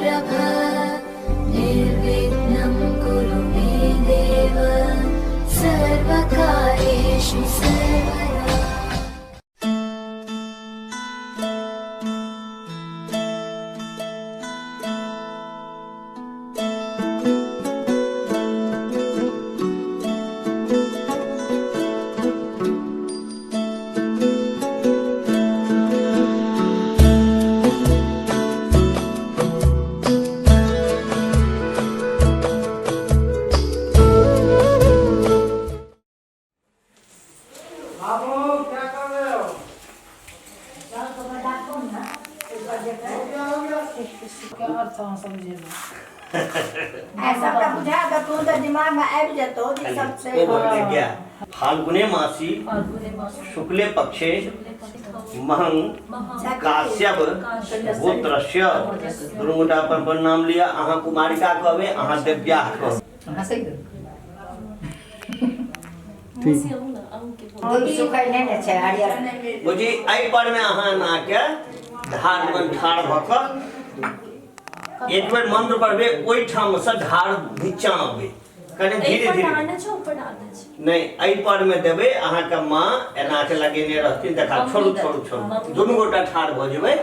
स्वर्णप्रभ निर्विघ्नं कुरु मे देव सर्वकार्येषु सर्वदा। बाबू क्या कर रहे हो? हो गया, हो गया। के अर्थ अहाँ समझेबै? सबटा बुझा देतौ तऽ दिमागमे आबि जेतौ जे सब छै। ओ भऽ गेलै गाय। फाल्गुने मासी फाल्गुने मासे शुक्ले पक्षे शुक्ले पक्षे महं महं काश्यप गोत्रस्य। दुनू गोटा अपन अपन नाम लिअ। अहाँ कुमारिका कहबै, अहाँ दिव्या कहबै। हँसै मौसी, अहूँ ने, अहूँ के बोलू। दूध सुखै नहि ने छै हरियर। बुझी एहि पर मे अहाँ एना के ढार मन ठाढ़ भऽ कऽ एक बेर मंत्र पढ़बै, ओहिठाम से ढार नीचा अबै कनि एहि धीरे पर धीरे। डालने छै, ऊपर डालने छै। नहि, एहि पर मे देबै। अहाँके माँ एना के लगेने रहथिन। देखा, छोड़ू छोड़ू छोड़ू। दुनू गोटा ठाढ़ भऽ जेबै,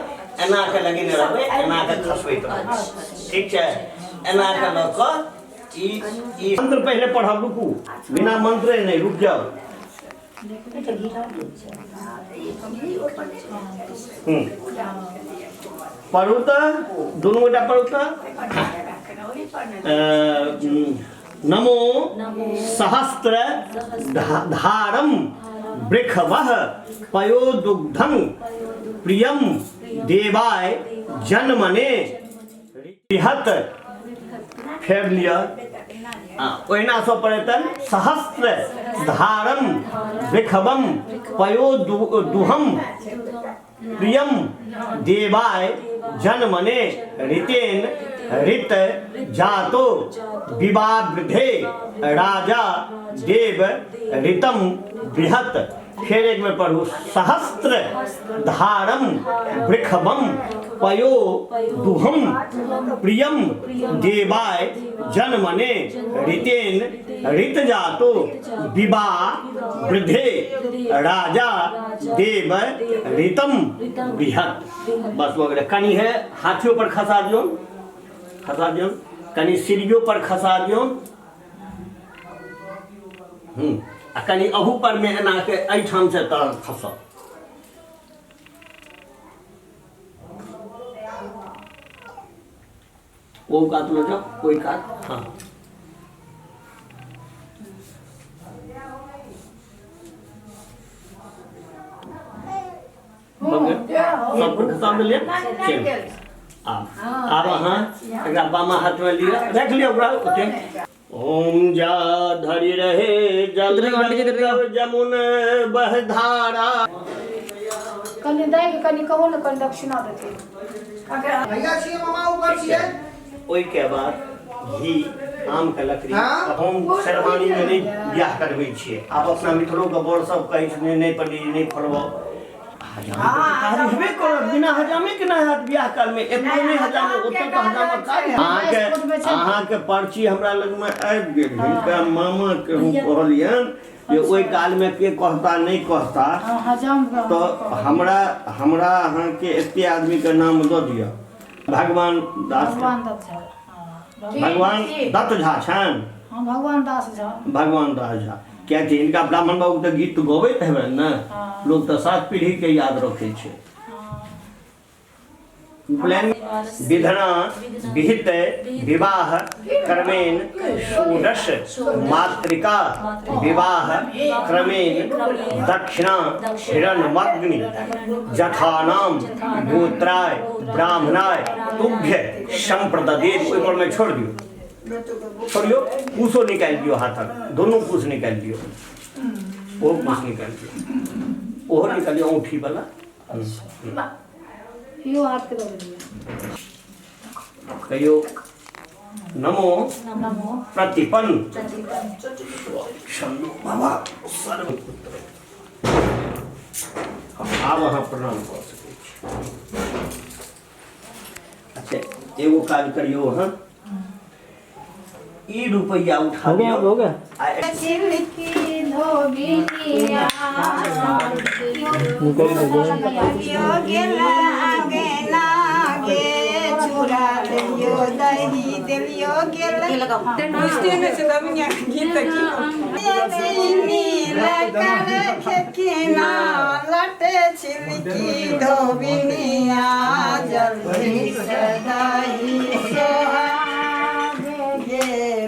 एना के लगेने रहबै, एना के खसबैत रहबै। ठीक छै? एना के लऽ कऽ ई ई मंत्र पहिले पढ़ब। रुकू, बिना मंत्रे नहि, रुक जाउ। पढ़ू तऽ, दुनू गोटा पढ़ू तऽ। नमो सहस्त्र धारम वृखवः पयोदुग्धं प्रियम देवाय जन्मने बृहत। फेर लिअ, ओहिना सब पढ़ेतन। सहस्त्र धारम वृखवम पयो दुहम प्रियम देवाय जन्मने ऋतेन ऋत जातो विवावृधे राजा देव ऋतम बृहत। फेर एक बेर पढ़ू। सहस्त्र धारम वृखबम पयो दुहम प्रियम देवाय जन्मने ऋतेन ऋत जातो विवाह वृद्धे राजा देव ऋतम बृहत। बस, भऽ गेलै। कनि है हाथियों पर खसा दियौ, खसा दियौ। कनि सीढ़ियों पर खसा दियौ। आ कनि अहू पर मे एना के एहिठाम से तऽ खसत। ओ कात लऽ जाउ, ओहि कात। हँ, भऽ गेल। सब खसा देलियै। चलू, आब आब अहाँ एकरा बामा हाथमे लिअ, राखि लिअ ओकरा ओते। ओम जा धरि रहे जल जमुन बह धारा। कनि दै के कनि कहू ने, कनि दक्षिणा देथिन। भैया छियै, मामा ऊपर छियै। ओहिके बाद घी, आमके लकड़ी। हाँ? हम शेरवानीमे नहि बियाह करबै छियै। आब अपना मिथिलोके बर सब कहै छथिन, नहि पंडीजी, नहि फड़बौ। हजाम हेबे करत, बिना हजामे के नहि हैत बियाह कालमे। एतौ नहि हजाम, ओतौ तऽ हजामक काज। अहाँके अहाँके पर्ची हमरा लगमे आबि गेल। हिनका मामाके हम कहलियनि जे ओहि कालमे के कहता नहि कहता। हजाम। तऽ हमरा हमरा अहाँके एते आदमीके नाम दऽ दिअ। भगवान दास। भगवान दत्त झा। भगवान दत्त झा छनि। हँ, भगवान दास झा। भगवान दास झा। कियाकि हिनका ब्राह्मण बाबू तऽ गीत गबैत हेबनि ने? लोक तऽ सात पीढ़ीके याद रखै छै। उपनयन विधना विहित विवाह क्रमेण षोडश मातृका विवाह क्रमेण दक्षिणा हिरण्यमग्नि जथानाम गोत्राय ब्राह्मणाय तुभ्य सम्प्रददेत। ओहि पर मे छोड़ दियौ, छोड़ियौ। कुशो निकालि दियौ, हाथक दुनू कुश निकालि दियौ। ओहो कुश निकालि दियौ, ओहो निकालियौ, औंठी वाला। इहो हाथ के दऽ देलियै। कहियौ, नमो नमो प्रतिपन्न बाबा सर्वपुत्र। आब अहाँ प्रणाम कऽ सकै छी। अच्छा। एगो काज करियौ अहाँ, ई रुपैआ उठा हो गया लियौ हो गया। आ छिलकी धोबिनिया निकल गया। यो गेला आगे नागे चूड़ा देलियो दही देलियो गेला चीनी लकर खेकिना लटे छिलकी धोबिनिया जल्दी से दही सोहागे गे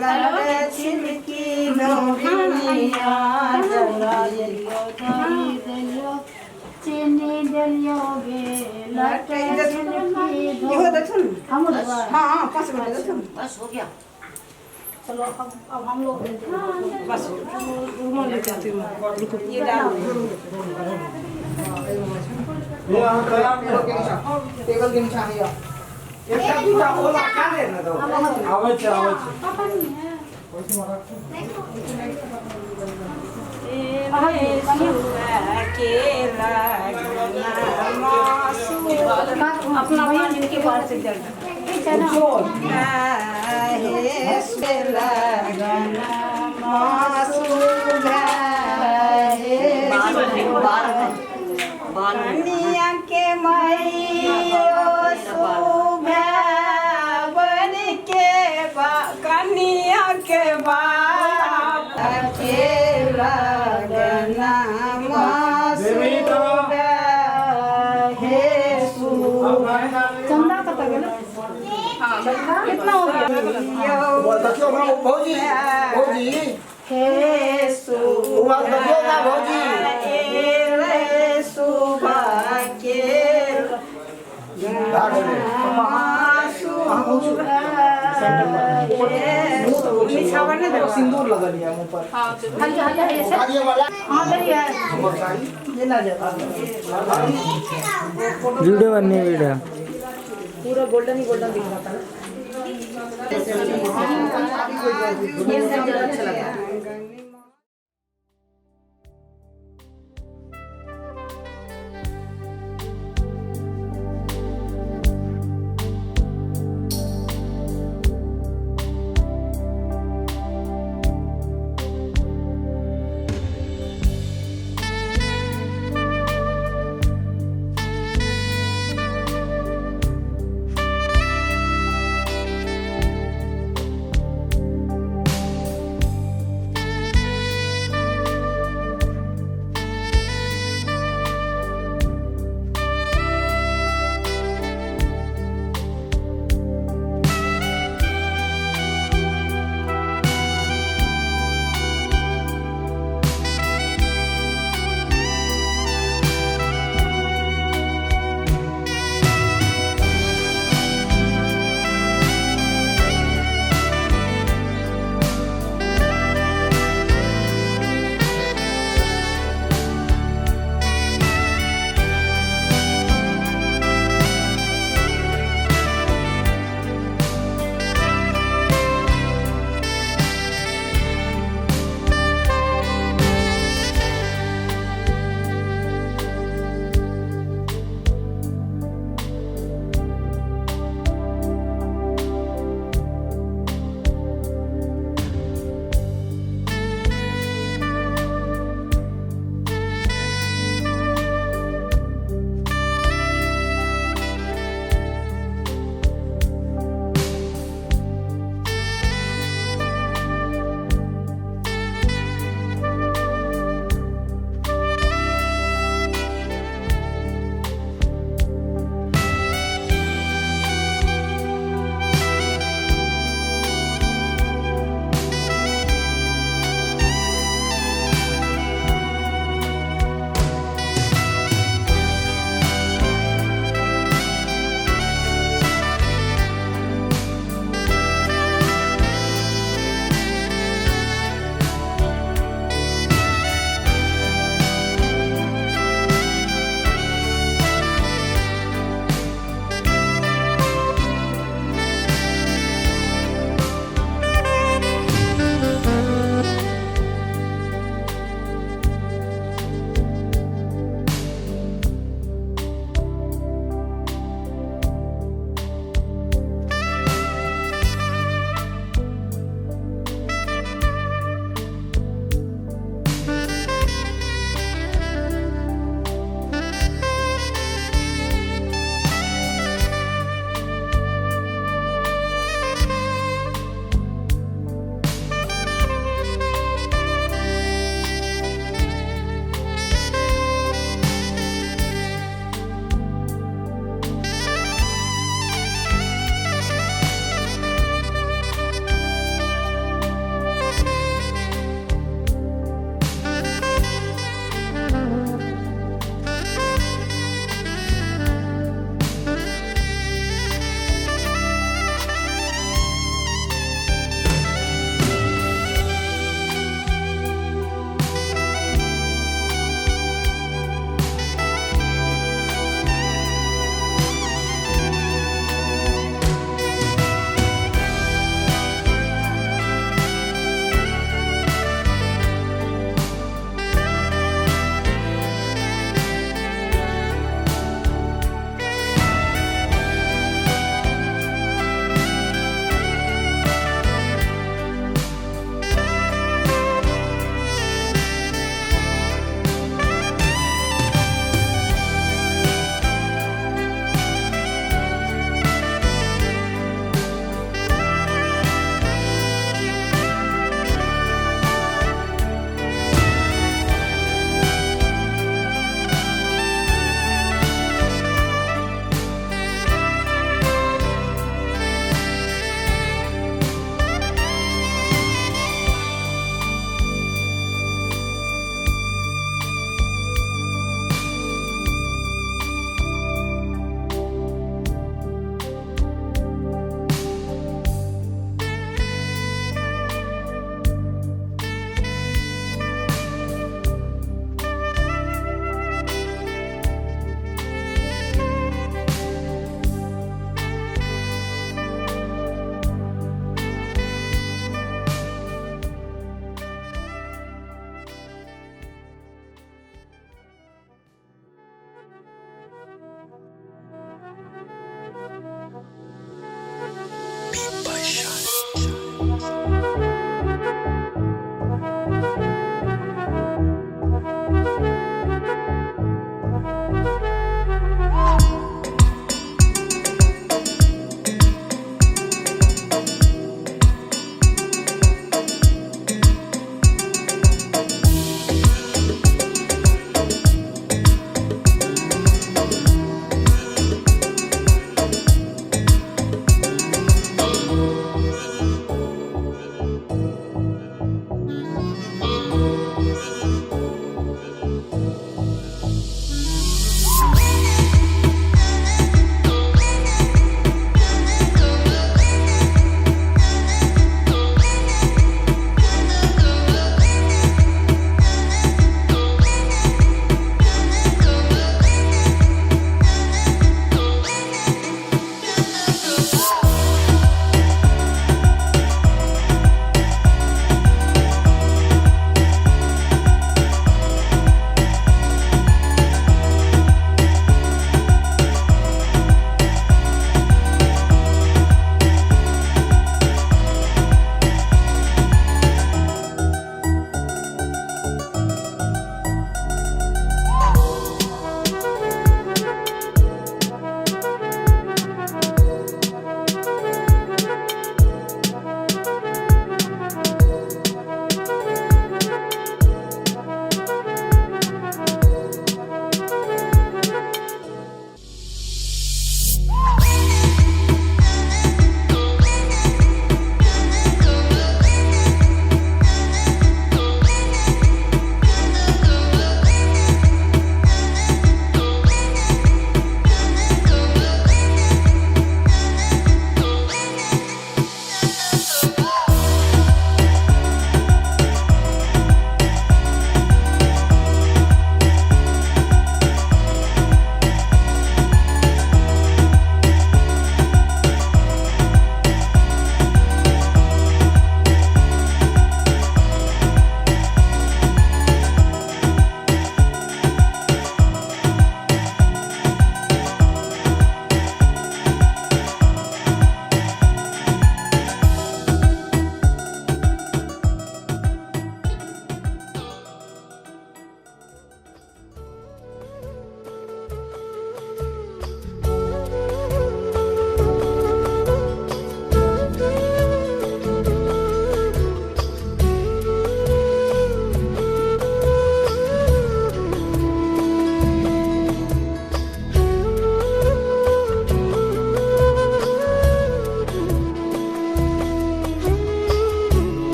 लटे छिलकी धोबिनिया जल्दी दही देलियो चीनी देलियो गे लटे छिलकी इहो देखू ने। हमहूँ देबै। हाँ हाँ 5 गोटे देखू ने। बस हो गया। चलो अब हम लोग दे देंगे। बस ये डाल टेबल के नीचा हैया एकटा दूटा ओला खा ले ने दो। आबै छै आबै छै। अपना बहन इनके पास से चल ठीक है ना। कनिया के मैयो सुभा बन के बा कनिया के बाप के लगना मसुबा हे सुभा चंदा कत गेल कितना हो गया? देखियौ ना भौजी, भौजी हे ओ देखियौ ना भौजी। सुभा सुभा के सिंदूर लगल या मुंह पर। हल्दी हल्दी हल्दी से हाँ देलियै। वीडियो बननी वीडियो पूरा गोल्डन ही गोल्डन दिख रहा था ना। ये सब अच्छा लगा।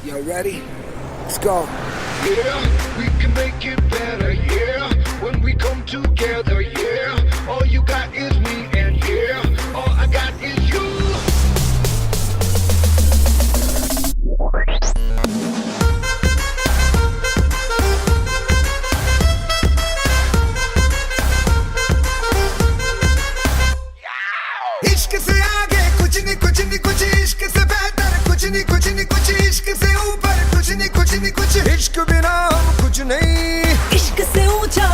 Y'all ready? Let's go. Yeah, we can make it better, yeah. When we come together, yeah. All you got is me, and yeah, all I got is you. इश्क से आगे कुछ नहीं कुछ नहीं कुछ, इश्क से बेहतर कुछ नहीं कुछ नहीं कुछ, इश्क से ऊपर कुछ नहीं कुछ नहीं कुछ, इश्क बिना हम कुछ नहीं। इश्क से ऊंचा,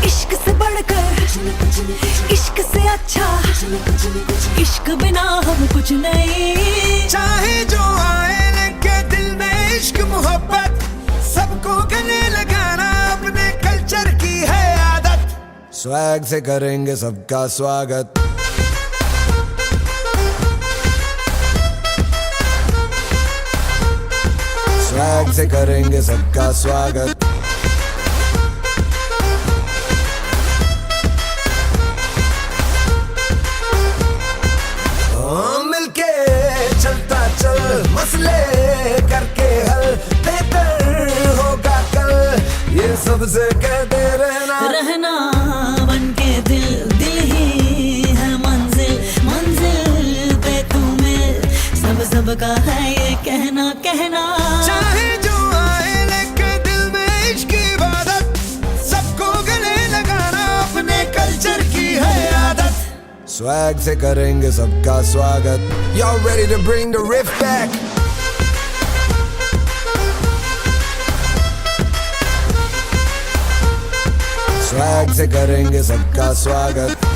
इश्क से बढ़कर, इश्क से अच्छा, इश्क बिना हम कुछ नहीं। चाहे जो आए लेके दिल में इश्क मोहब्बत, सबको गले लगाना अपने कल्चर की है आदत। स्वैग से करेंगे सबका स्वागत। स्वैग से करेंगे सबका स्वागत। मिलके चलता चल, मसले करके हल, बेहतर होगा कल, ये सबसे कहते रहना। रहना बन के दिल, दिल ही है मंजिल, मंजिल पे तू मिल, सब सबका है ये कहना कहना। चाहे जो आए लेके दिल में इश्क की इबादत, सबको गले लगाना अपने कल्चर की है आदत। स्वैग से करेंगे सबका स्वागत। Y'all ready to bring the riff back? Swag से करेंगे सबका स्वागत।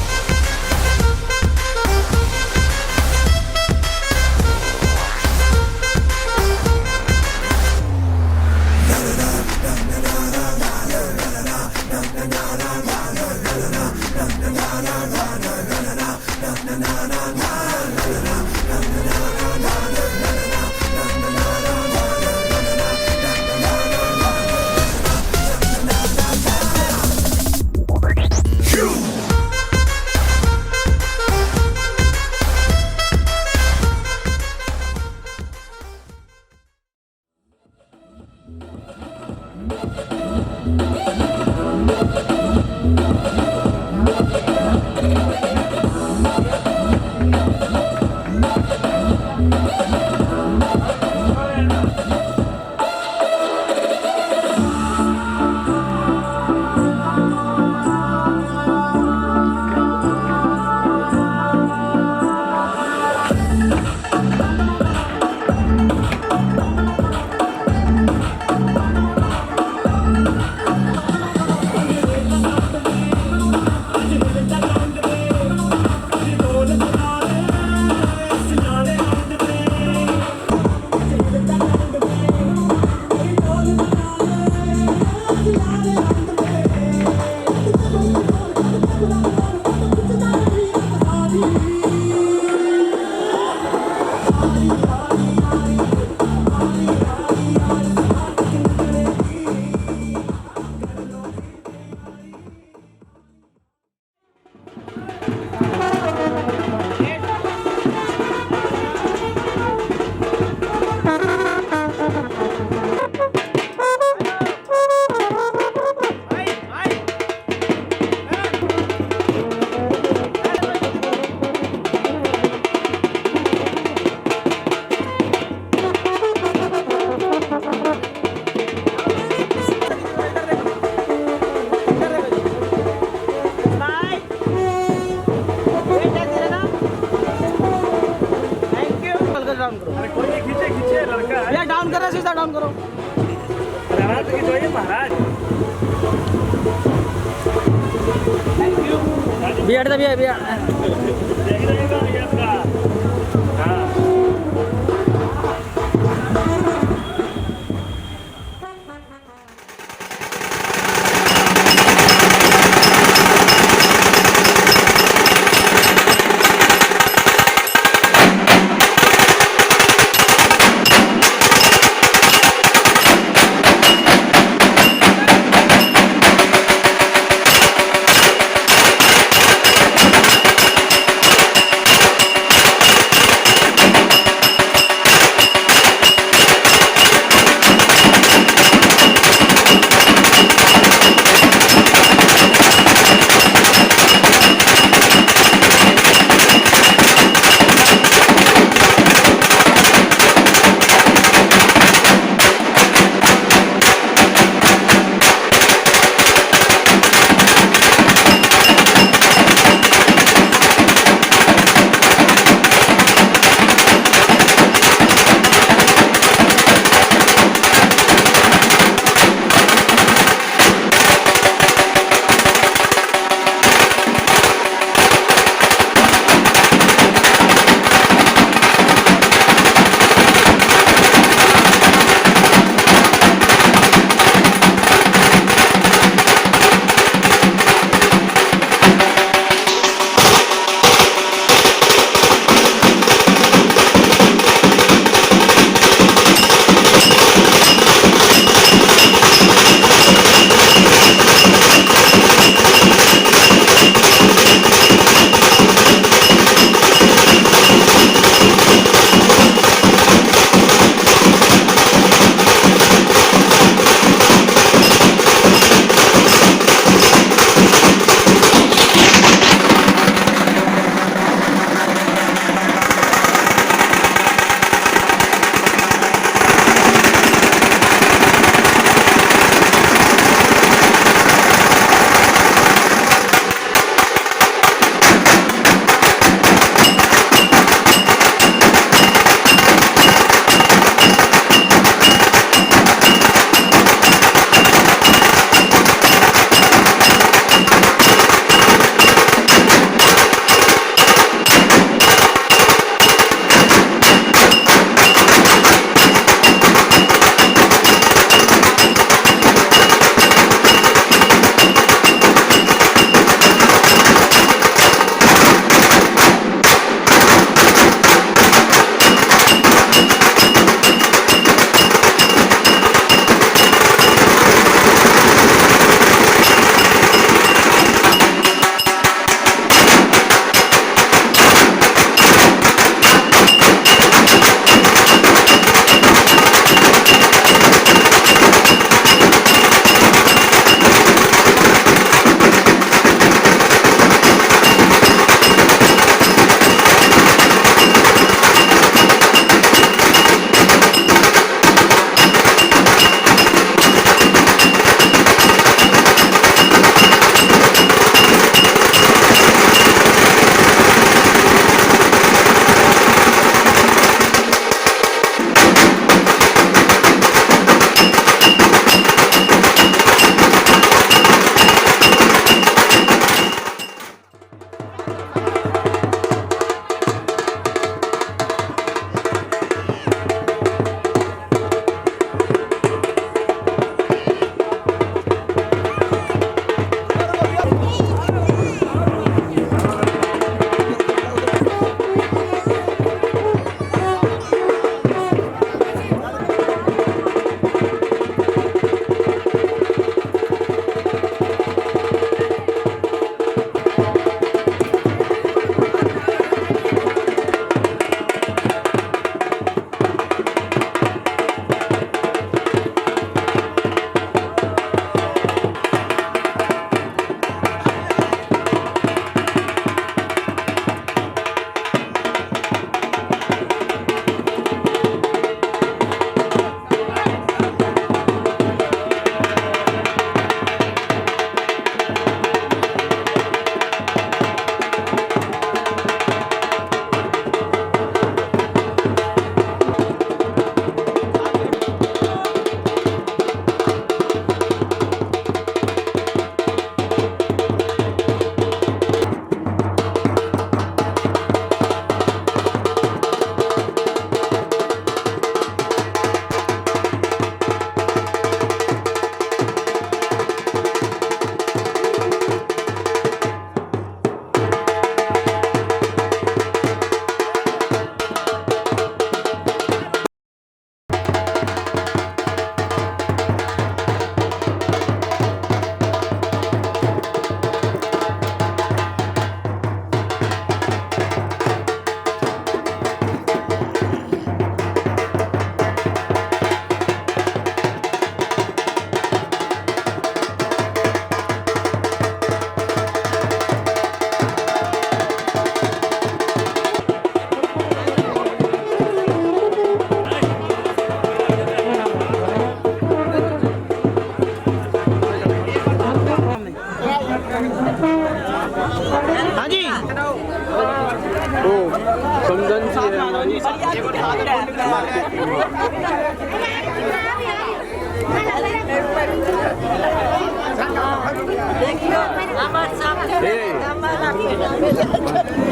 डाउन करो, सीधा डाउन करो। भैया भैया भैया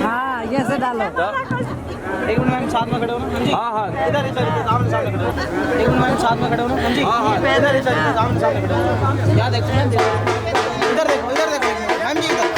हाँ ये से डालो। एक मिनट मैम साथ में खड़े हो ना। हाँ हाँ इधर इधर सामने सामने खड़े हो। एक मिनट मैम साथ में खड़े हो ना। हाँ हाँ इधर इधर सामने सामने खड़े हो। यहाँ देखो मैम, इधर देखो, इधर देखो मैम जी, इधर।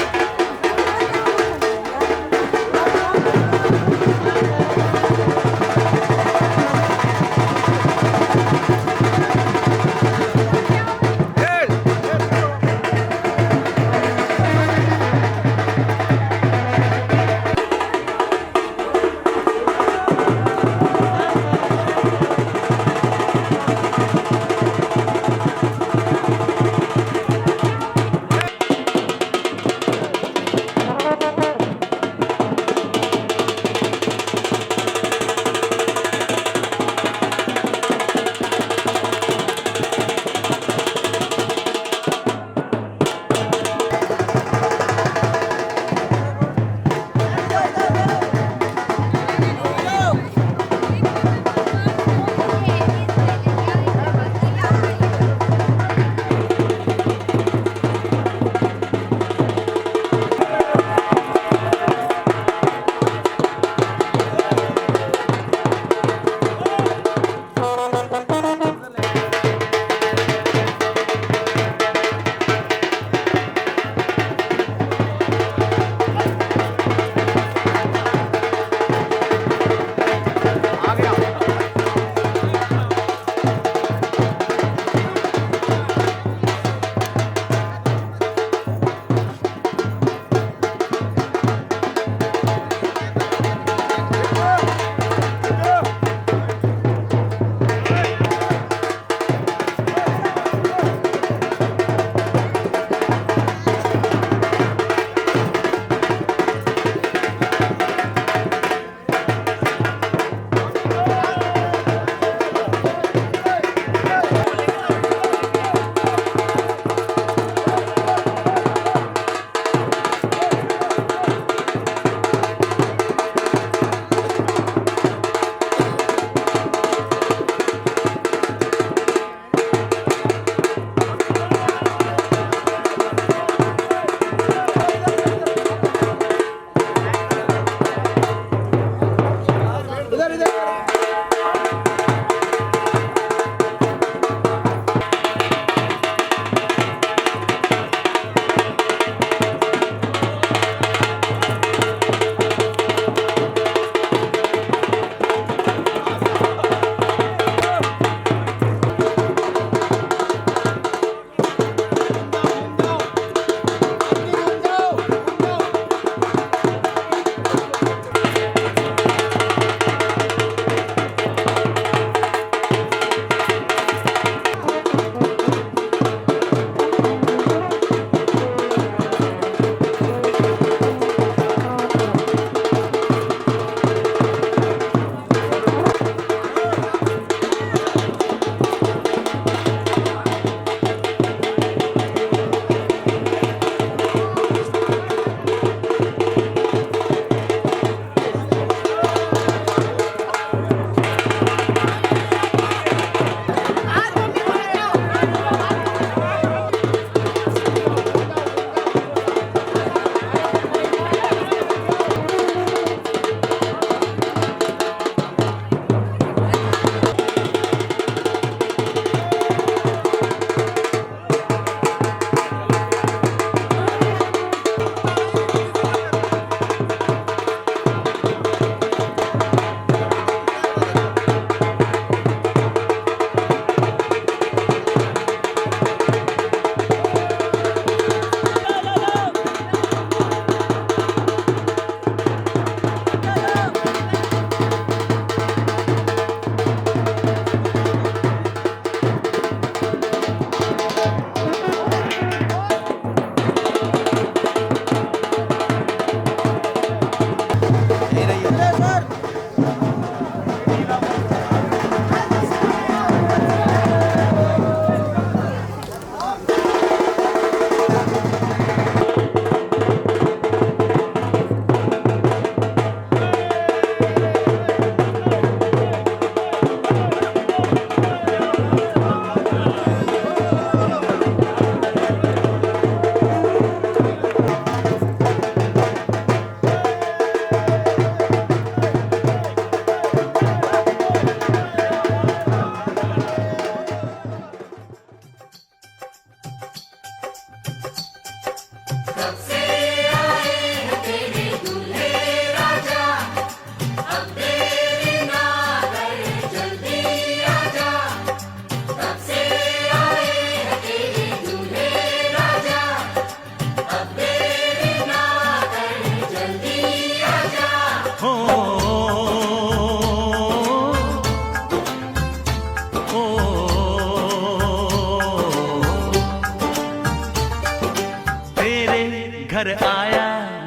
घर आया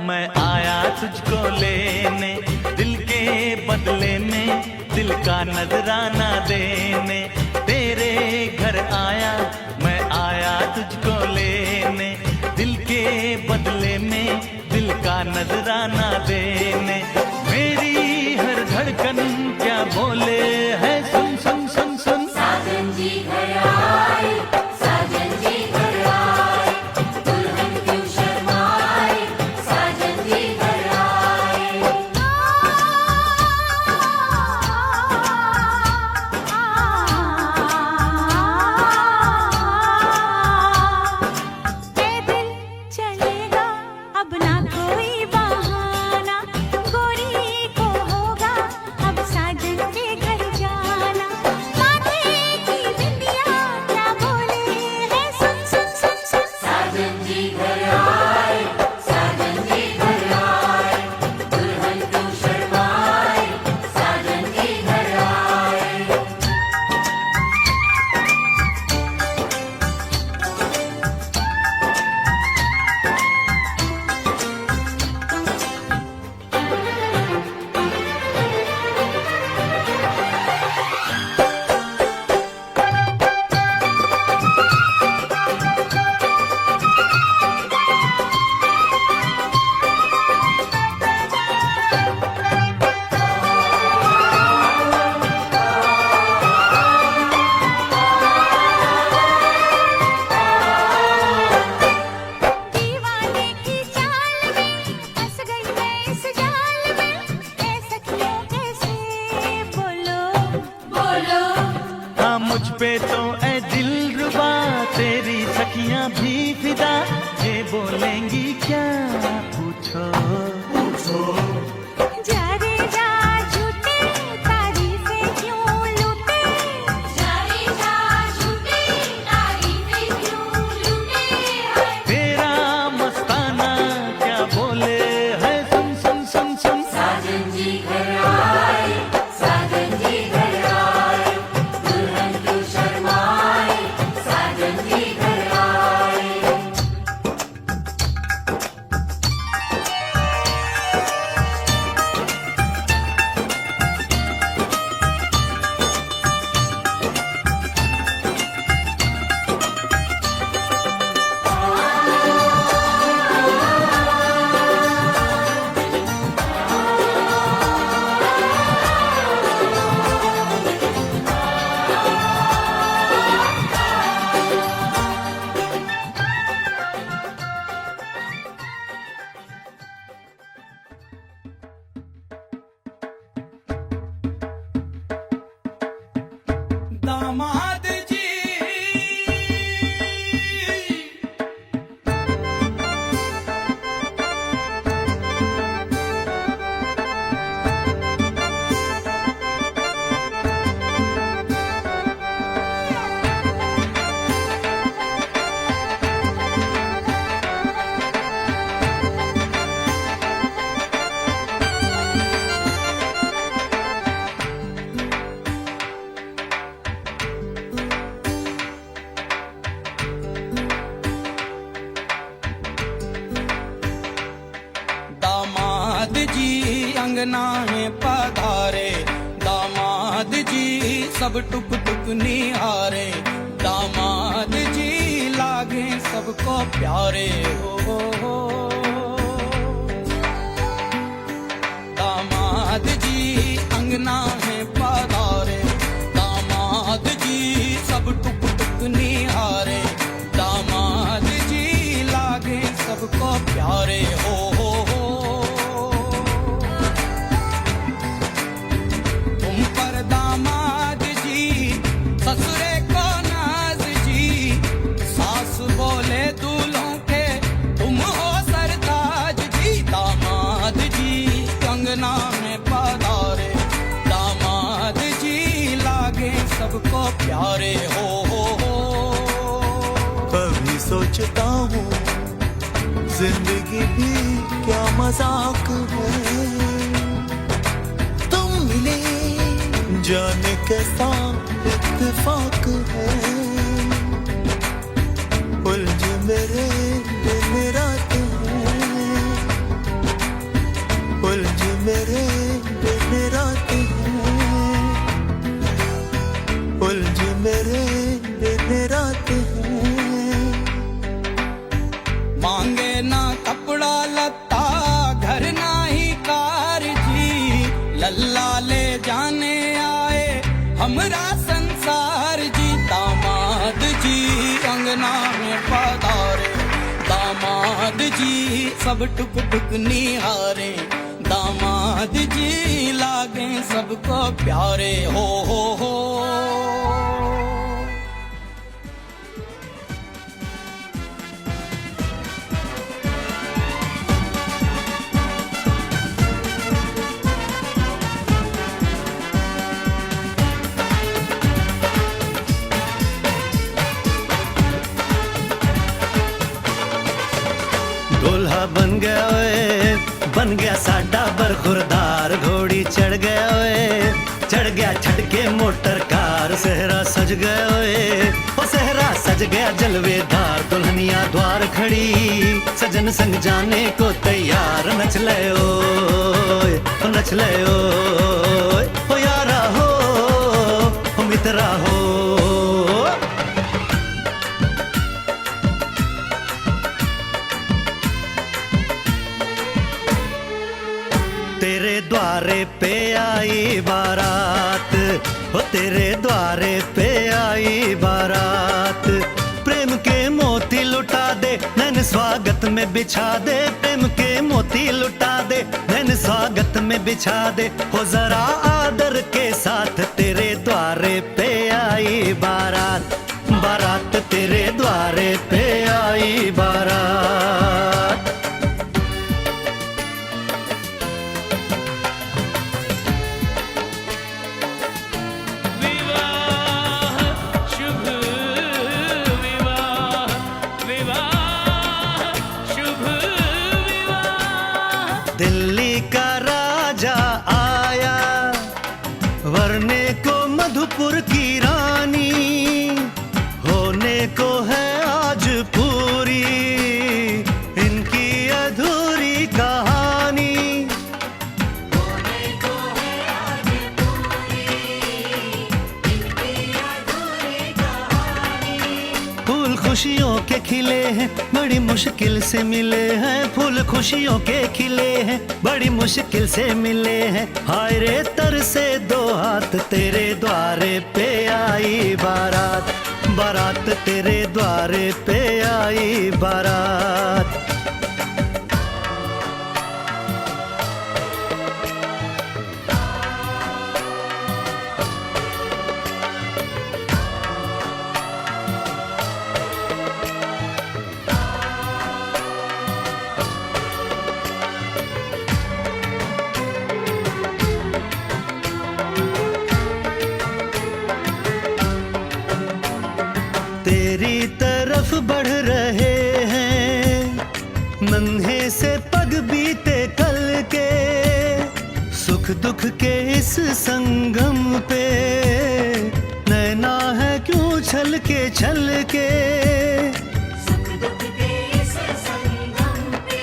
मैं आया तुझको लेने, दिल के बदले में दिल का नजराना देने। तेरे घर आया मैं आया तुझको लेने, दिल के बदले में दिल का नजराना देने। मेरी हर धड़कन क्या बोले है, सुन सुन सुन सुन। साजन जी घर आए, साजन जी घर आए, दुल्हन क्यों शर्माए, साजन जी घर आए। ए दिल चलेगा अब ना कोई बहाना, गोरी को होगा अब साजन के घर जाना। माथे की बिंदिया क्या बोले है, सुन सुन सुन सुन। साजन जी घर आए, साजन जी घर आए, दुल्हन क्यों शर्माए, साजन जी घर आए। दीवाने की चाल में फंस गई मैं इस जाल में, ऐ सखियों कैसे बोलो बोलो। हाँ मुझ पे तो ए दिल रुबा, तेरी सखियां भी फिदा, ये बोलेंगी क्या पूछो पूछो। जा रे जा झूठे तारीफें क्यों लूटे, जा रे जा झूठे तारीफें क्यों लूटे, हाय। तेरा मस्ताना क्या बोले है, सुन सुन सुन सुन। साजन जी घर आए, साजन जी घर आए, दुल्हन क्यों शर्माए, साजन जी घर आए। दामाद जी दामाद जी अंगना में पधारे, दामाद जी सब टुक टुक निहारे, दामाद जी लागे सबको प्यारे हो। दामाद जी अंगना में पधारे, दामाद जी सब टुक टुक निहारे, दामाद जी लागे सबको प्यारे हो। तुम पर दामाद जी ससुरे को नाज जी, सास बोले दूल्हों के तुम हो सरताज जी। दामाद जी कंगना में पधारे, दामाद जी लागे सबको प्यारे हो। कभी सोचता हूँ जिंदगी भी क्या मजाक है, तुम मिले जाने कैसा इत्तेफाक है, उलझ मेरे दिन रात है। मेरे दिन रात है, उलझी मेरे दिन रात है। मांगे ना कपड़ा लत्ता घर ना ही कार जी, लल्ला ले जाने आए हमरा संसार जी। दामाद जी अंगना में पधारे, दामाद जी सब टुक टुक निहारे, दामाद जी लागे सबको प्यारे। हो हो हो। दूल्हा बन गया ओए, बन गया साडा बरखुरदार, घोड़ी चढ़ गया ओए, चढ़ गया छड़के मोटर कार, सेहरा सज गया ओए, ओ सेहरा सज गया जलवेदार, दुल्हनिया द्वार खड़ी सजन संग जाने को तैयार, नच ले ओए, ओ नच ले ओए, ओ यारा हो, ओ मित्रा हो। तेरे द्वारे पे आई बारात, हो तेरे द्वारे पे आई बारात, प्रेम के मोती लुटा दे नैन स्वागत में बिछा दे, प्रेम के मोती लुटा दे नैन स्वागत में बिछा दे, हो जरा आदर के साथ तेरे द्वारे पे आई बारात, बारात तेरे द्वारे पे आई बारात। दिल्ली का राजा आया वरने को मधुपुर की रानी, होने को है आज पूरी इनकी अधूरी कहानी। होने को है आज पूरी इनकी अधूरी कहानी। फूल खुशियों के खिले हैं बड़ी मुश्किल से मिले हैं, फूल खुशियों के खिले हैं बड़ी मुश्किल से मिले हैं, हाय रे तरसे दो हाथ तेरे द्वारे पे आई बारात, बारात तेरे द्वारे पे आई बारात। तेरी तरफ बढ़ रहे हैं नन्हे से पग बीते कल के, सुख दुख के इस संगम पे नैना है क्यों छल के छल के। सुख दुख के इस संगम पे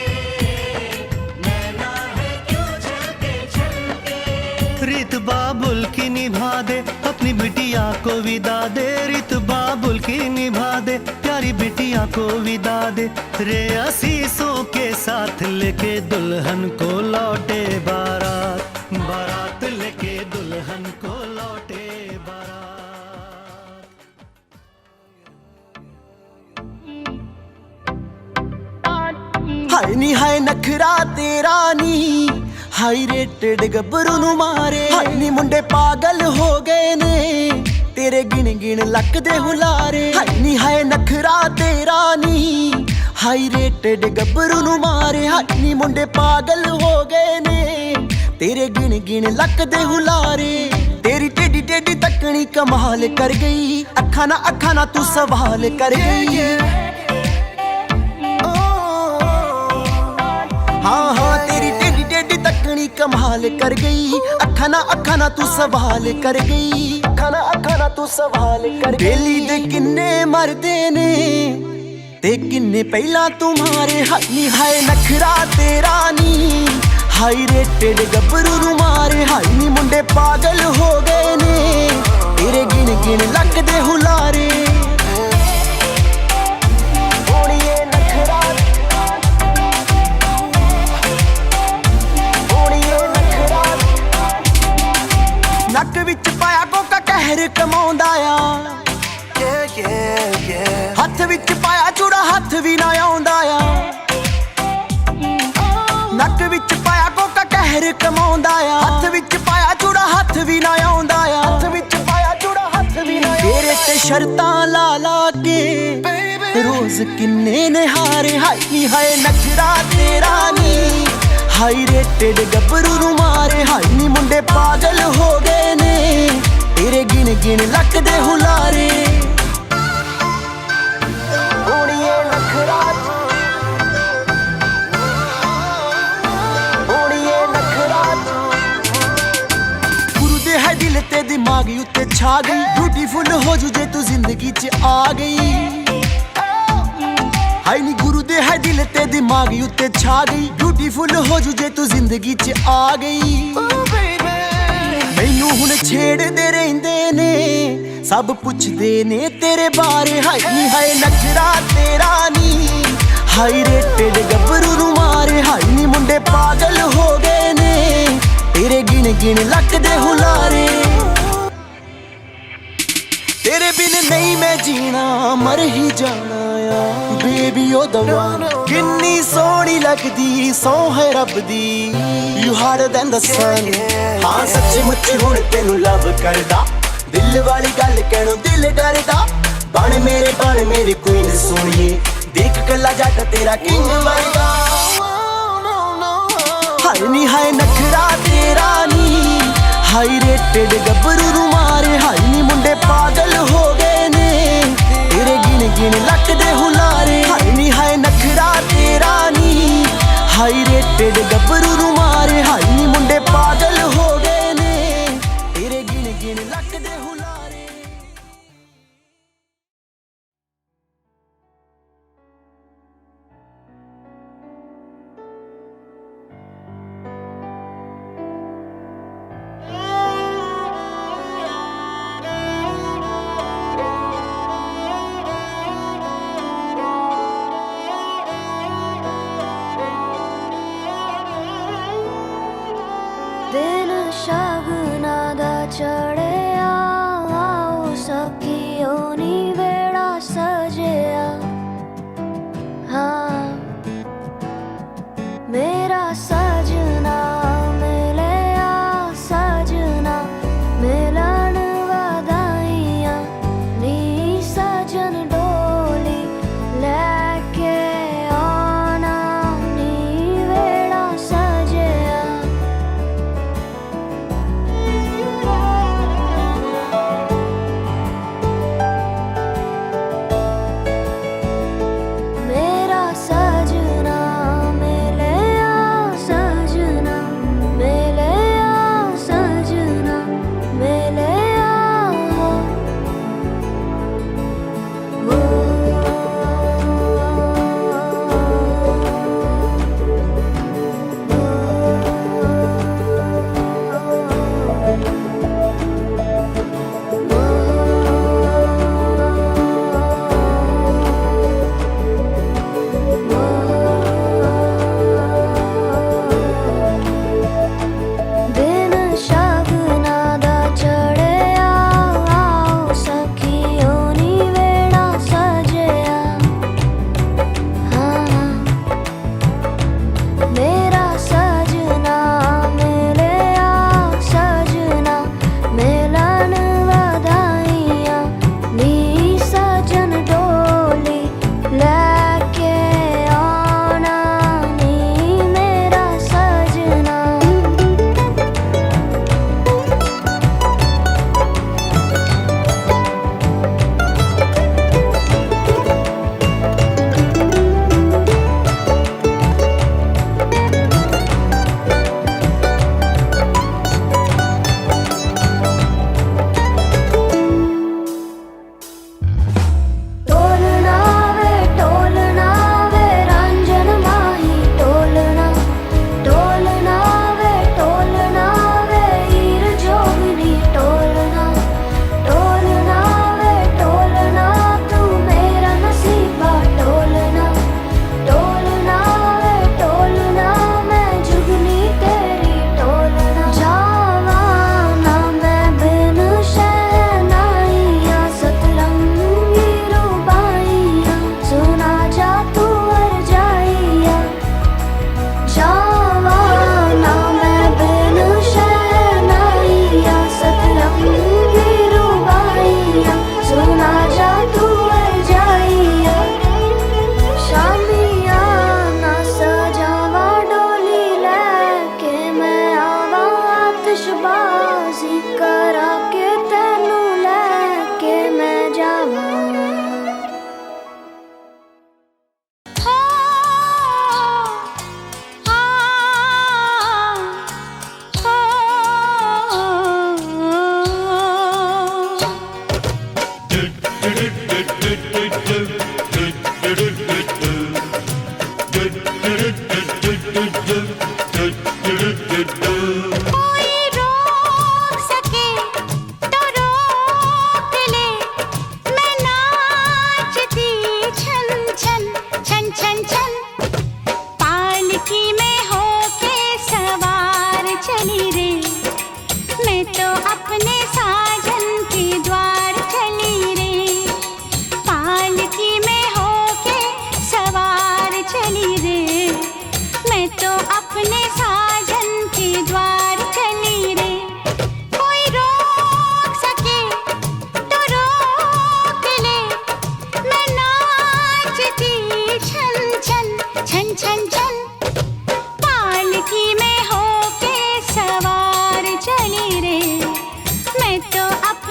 नैना है क्यों छल के छल के। रीत बाबुल की निभा दे अपनी बिटिया को विदा दे, रीत बाबुल की निभा दे प्यारी बिटिया को विदा दे, रे आशीषों के साथ लेके दुल्हन को लौटे बारात, बारात लेके दुल्हन को लौटे बारात। हाय नी हाय नखरा तेरा नी, हाई रेटेड ਗੱਭਰੂ ਨੂੰ ਮਾਰੇ, ਹਾਏ ਨੀ ਮੁੰਡੇ ਪਾਗਲ ਹੋ ਗਏ ਨੇ ਤੇਰੇ ਗਿਣ ਗਿਣ ਲੱਕ ਦੇ ਹੁਲਾਰੇ। ਹਾਏ ਨੀ ਹਾਏ ਨਖਰਾ ਤੇਰਾ ਨੀ, ਹਾਈ ਰੇਟਡ ਗੱਭਰੂ ਨੂੰ ਮਾਰੇ, ਹਾਏ ਨੀ ਮੁੰਡੇ ਪਾਗਲ ਹੋ ਗਏ ਨੇ ਤੇਰੇ ਗਿਣ ਗਿਣ ਲੱਕ ਦੇ ਹੁਲਾਰੇ। ਤੇਰੀ ਟੇਢੀ ਟੇਢੀ ਤੱਕਣੀ ਕਮਾਲ ਕਰ ਗਈ, ਅੱਖਾਂ ਨਾ ਅੱਖਾਂ ਨਾ ਤੂੰ ਸਵਾਲ ਕਰ ਗਈ। ਹਾਂ ਹਾਂ ਤੇਰੀ ਟੇਢੀ ਟੇਢੀ ਤੱਕਣੀ ਕਮਾਲ ਕਰ ਗਈ, ਅੱਖਾਂ ਨਾ ਅੱਖਾਂ ਨਾ ਤੂੰ ਸਵਾਲ ਕਰ ਗਈ, ਅੱਖਾਂ ਨਾ ਅੱਖਾਂ ਨਾ ਤੂੰ ਸਵਾਲ ਕਰ ਗਈ। ਬੇਲੀ ਦੇ ਕਿੰਨੇ ਮਰਦੇ ਨੇ ਤੇ ਕਿੰਨੇ ਪਹਿਲਾਂ ਤੁਮਾਰੇ। ਹਾਏ ਨੀ ਹਾਏ ਨਖਰਾ ਤੇਰਾ ਨੀ, ਹਾਈ ਰੇਟਡ ਗੱਭਰੂ ਨੂੰ ਮਾਰੇ। ਹਾਈ ਨੀ ਮੁੰਡੇ ਪਾਗਲ ਹੋ ਗਏ ਨੇ, ਤੇਰੇ ਗਿਣ ਗਿਣ ਲੱਕ ਦੇ ਹੁਲਾਰੇ। ਓੜੀਏ ਨਖਰਾ, ਓੜੀਏ ਨਖਰਾ। ਨੱਕ ਵਿੱਚ ਪਾਇਆ ਕੋਕਾ ਕਹਿਰ ਕਮਾਉਂਦਾ ਆ, ਹੱਥ ਵਿੱਚ ਪਾਇਆ ਚੂੜਾ ਹੱਥ ਵੀ ਨਾ ਆਉਂਦਾ ਆ। ਨੱਕ ਵਿੱਚ ਪਾਇਆ ਕੋਕਾ ਕਹਿਰ ਕਮਾਉਂਦਾ ਆ, ਹੱਥ ਵਿੱਚ ਪਾਇਆ ਚੂੜਾ ਹੱਥ ਵੀ ਨਾ ਆਉਂਦਾ ਆ। ਹੱਥ ਵਿੱਚ ਪਾਇਆ ਚੂੜਾ ਹੱਥ ਵੀ ਨਾ। ਤੇਰੇ ਤੇ ਸ਼ਰਤਾਂ ਲਾ ਲਾ ਕੇ ਰੋਜ਼ ਕਿੰਨੇ ਨਿਹਾਰੇ। ਹਾਏ ਨੀ ਹਾਏ ਨਖਰਾ ਤੇਰਾ ਨੀ, ਹਾਈ ਰੇਟਡ ਗੱਭਰੂ ਨੂੰ ਮਾਰੇ। ਹਾਏ ਨੀ ਮੁੰਡੇ ਪਾਗਲ ਹੋ ਗਏ ਨੇ, ਤੇਰੇ ਗਿਣ ਗਿਣ ਲੱਕ ਦੇ ਹੁਲਾਰੇ। ਓੜੀਏ ਨਖਰਾ, ਓੜੀਏ ਨਖਰਾ। ਗੁਰੂ ਦੇ ਹੈ ਦਿਲ ਤੇ ਦਿਮਾਗ ਉੱਤੇ ਛਾ ਗਈ, ਬਿਊਟੀਫੁਲ ਹੋ ਜੂ ਜੇ ਤੂੰ ਜ਼ਿੰਦਗੀ 'ਚ ਆ ਗਈ। ਹਾਈ ਨੀ ਗੁਰੂ ਦੇ ਹੈ ਦਿਲ ਤੇ ਦਿਮਾਗ ਉੱਤੇ ਛਾ ਗਈ, ਬਿਊਟੀਫੁਲ ਹੋ ਜੂ ਜੇ ਤੂੰ ਜ਼ਿੰਦਗੀ 'ਚ ਆ ਗਈ। ਮੈਨੂੰ ਹੁਣ ਛੇੜਦੇ ਰਹਿੰਦੇ ਨੇ, ਸਭ ਪੁੱਛਦੇ ਨੇ ਤੇਰੇ ਬਾਰੇ। ਹਾਈ ਨੀ ਹਾਏ ਨਖਰਾ ਤੇਰਾ ਨੀ, ਹਾਈ ਰੇਟਡ ਗੱਭਰੂ ਨੂੰ ਮਾਰੇ। ਹਾਈ ਨੀ ਮੁੰਡੇ ਪਾਗਲ ਹੋ ਗਏ ਨੇ, ਤੇਰੇ ਗਿਣ ਗਿਣ ਲੱਕ ਦੇ ਹੁਲਾਰੇ। ਤੇਰੇ ਬਿਨ ਨਹੀਂ ਮੈਂ ਜੀਣਾ, ਮਰ ਹੀ ਜਾਣਾ ਆ ਬੇਬੀ ਉਹ ਦਵਾ। ਕਿੰਨੀ ਸੋਹਣੀ ਲੱਗਦੀ, ਸੋ ਹੈ ਰੱਬ ਦੀ, you harder than the sun. ਹਾਂ ਸੱਚੀ ਮੁੱਚੀ ਹੁਣ ਤੈਨੂੰ ਲਵ ਕਰਦਾ, ਦਿਲ ਵਾਲੀ ਗੱਲ ਕਹਿਣੋਂ ਦਿਲ ਡਰਦਾ। ਬਣ ਮੇਰੇ, ਬਣ ਮੇਰੇ ਕੁਈਨ ਸੋਹਣੀਏ, ਦੇਖ ਕੱਲਾ ਜੱਟ ਤੇਰਾ ਕਿੰਗ ਵਰਗਾ। ਹਾਏ ਨੀ ਹਾਏ ਨਖਰਾ ਤੇਰਾ ਨੀ, ਹਾਈ ਰੇਟਡ ਗੱਭਰੂ ਨੂੰ ਮਾਰੇ। ਹਾਏ ਨੀ ਮੁੰਡੇ ਪਾਗਲ ਹੋ ਗਏ ਨੇ, ਤੇਰੇ ਗਿਣ ਗਿਣ ਲੱਕ ਦੇ ਹੁਲਾਰੇ। ਹਾਏ ਨੀ ਹਾਏ ਨਖਰਾ ਤੇਰਾ ਨੀ, ਹਾਈ ਰੇਟਡ ਗੱਭਰੂ ਨੂੰ ਮਾਰੇ। ਹਾਏ ਨੀ ਮੁੰਡੇ ਪਾਗਲ ਹੋ ਗਏ ਨੇ, ਤੇਰੇ ਗਿਣ ਗਿਣ ਲੱਕ ਦੇ ਹੁਲਾਰੇ। ਦਿਨ ਸ਼ਗਨਾਂ ਦਾ ਚੜਿਆ,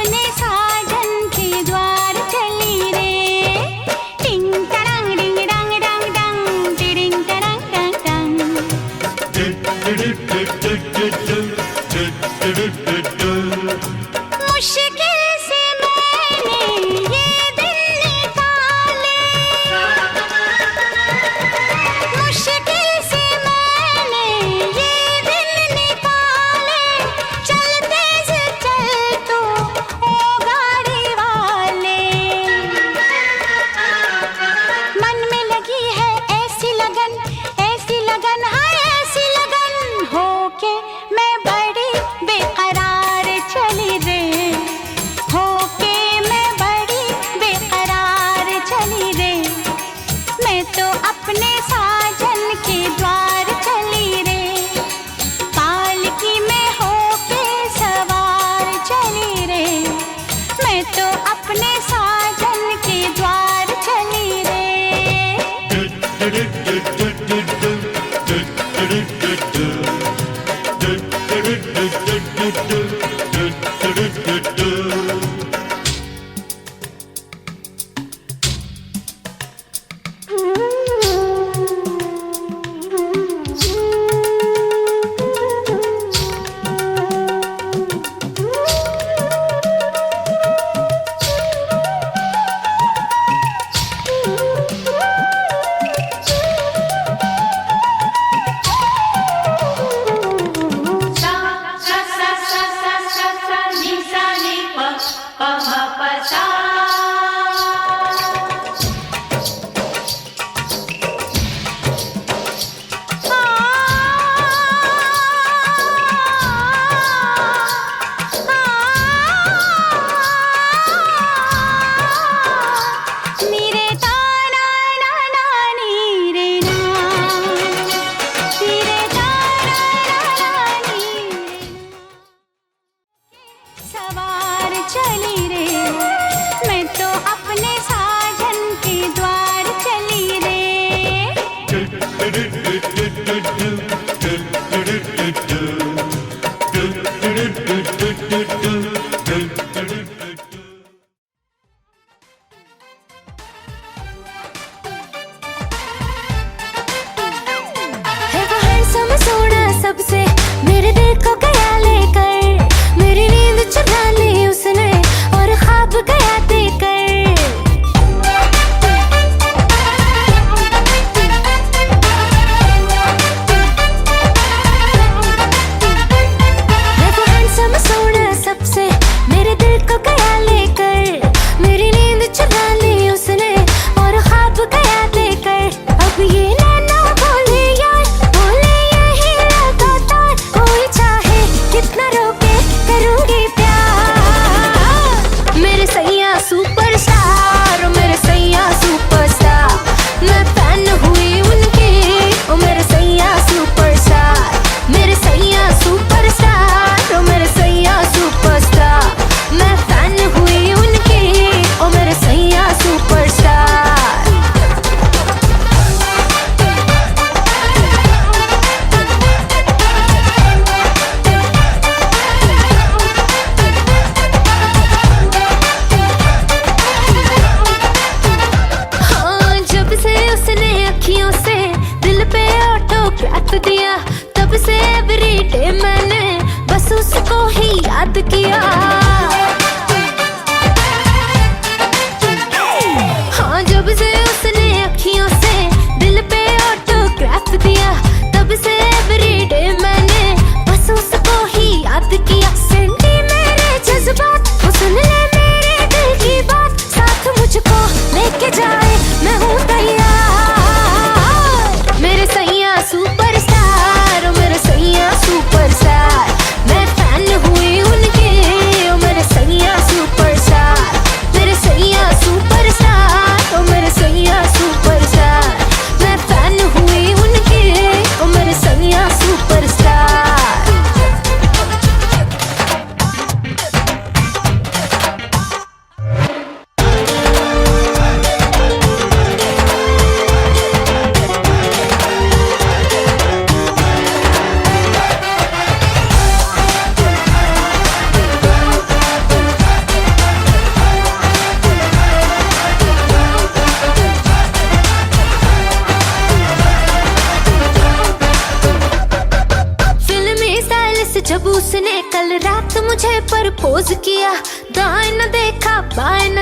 अपने साजन के द्वार चली रे। टिंग टड़ंग डिंग डंग डंग डंग टिडिंग टड़ंग डंग डंग। मुश्किल से मैंने ये दिन निकाले, मुश्किल से मैंने ये दिन निकाले। चल तेज चल तू ओ गाड़ी।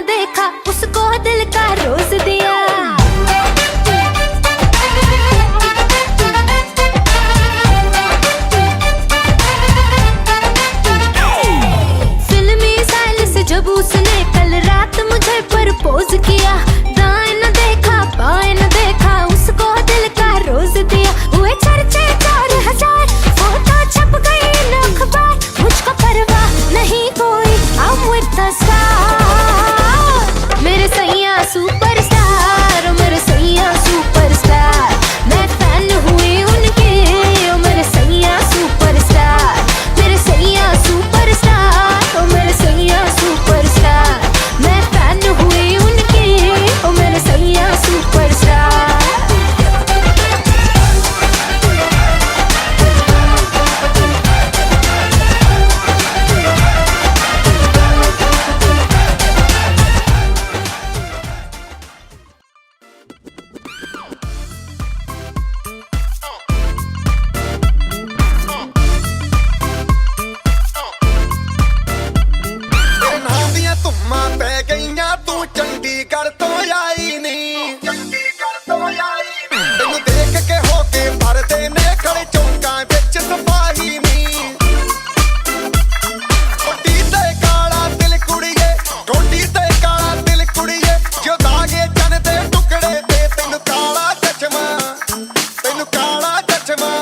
न देखा उसको दिल का रोज दिया। फिल्मी स्टाइल से जब उसने कल रात मुझे प्रपोज किया, दाएं न देखा बाएं न देखा उसको दिल का रोज दिया। हुए चर्चे 4000, फोटो छप गई इन अखबार, मुझको परवाह नहीं कोई, I'm with the star। मेरे सैया सुपरस्टार, मेरे सैया सुपरस्टार, मैं फैन हुई उनके, ओ मेरे सैया सुपरस्टार, मेरे सैया सुपरस्टार, ओ मेरे सैया सुपरस्टार, मैं फैन हुई उनके, ओ मेरे सैया सुपरस्टार। ਤੇਰੇ ਨਾਂ ਦੀਆਂ ਧੁੰਮਾਂ ਪੈ ਗਈਆਂ, ਤੂੰ ਚੰਡੀਗੜ੍ਹ ਤੋਂ ਆਈ ਨੀ, ਚੰਡੀਗੜ੍ਹ ਤੋਂ ਆਈ ਨੀ। ਤੈਨੂੰ ਦੇਖ ਕੇ ਹੋ ਕੇ ਮਰਦੇ ਨੇ ਖੜੇ ਚੌਂਕਾਂ ਵਿੱਚ ਸਿਪਾਹੀ ਨੀ। ਗੋਡੀ ਤੇ ਕਾਲਾ ਦਿਲ ਕੁੜੀਏ, ਗੋਡੀ ਤੇ ਕਾਲਾ ਦਿਲ ਕੁੜੀਏ, ਜੋ ਦਾਗੇ ਚੰਨ ਦੇ ਟੁਕੜੇ ਤੇ। ਤੈਨੂੰ ਕਾਲਾ ਚਸ਼ਮਾ, ਤੈਨੂੰ ਕਾਲਾ ਚਸ਼ਮਾ,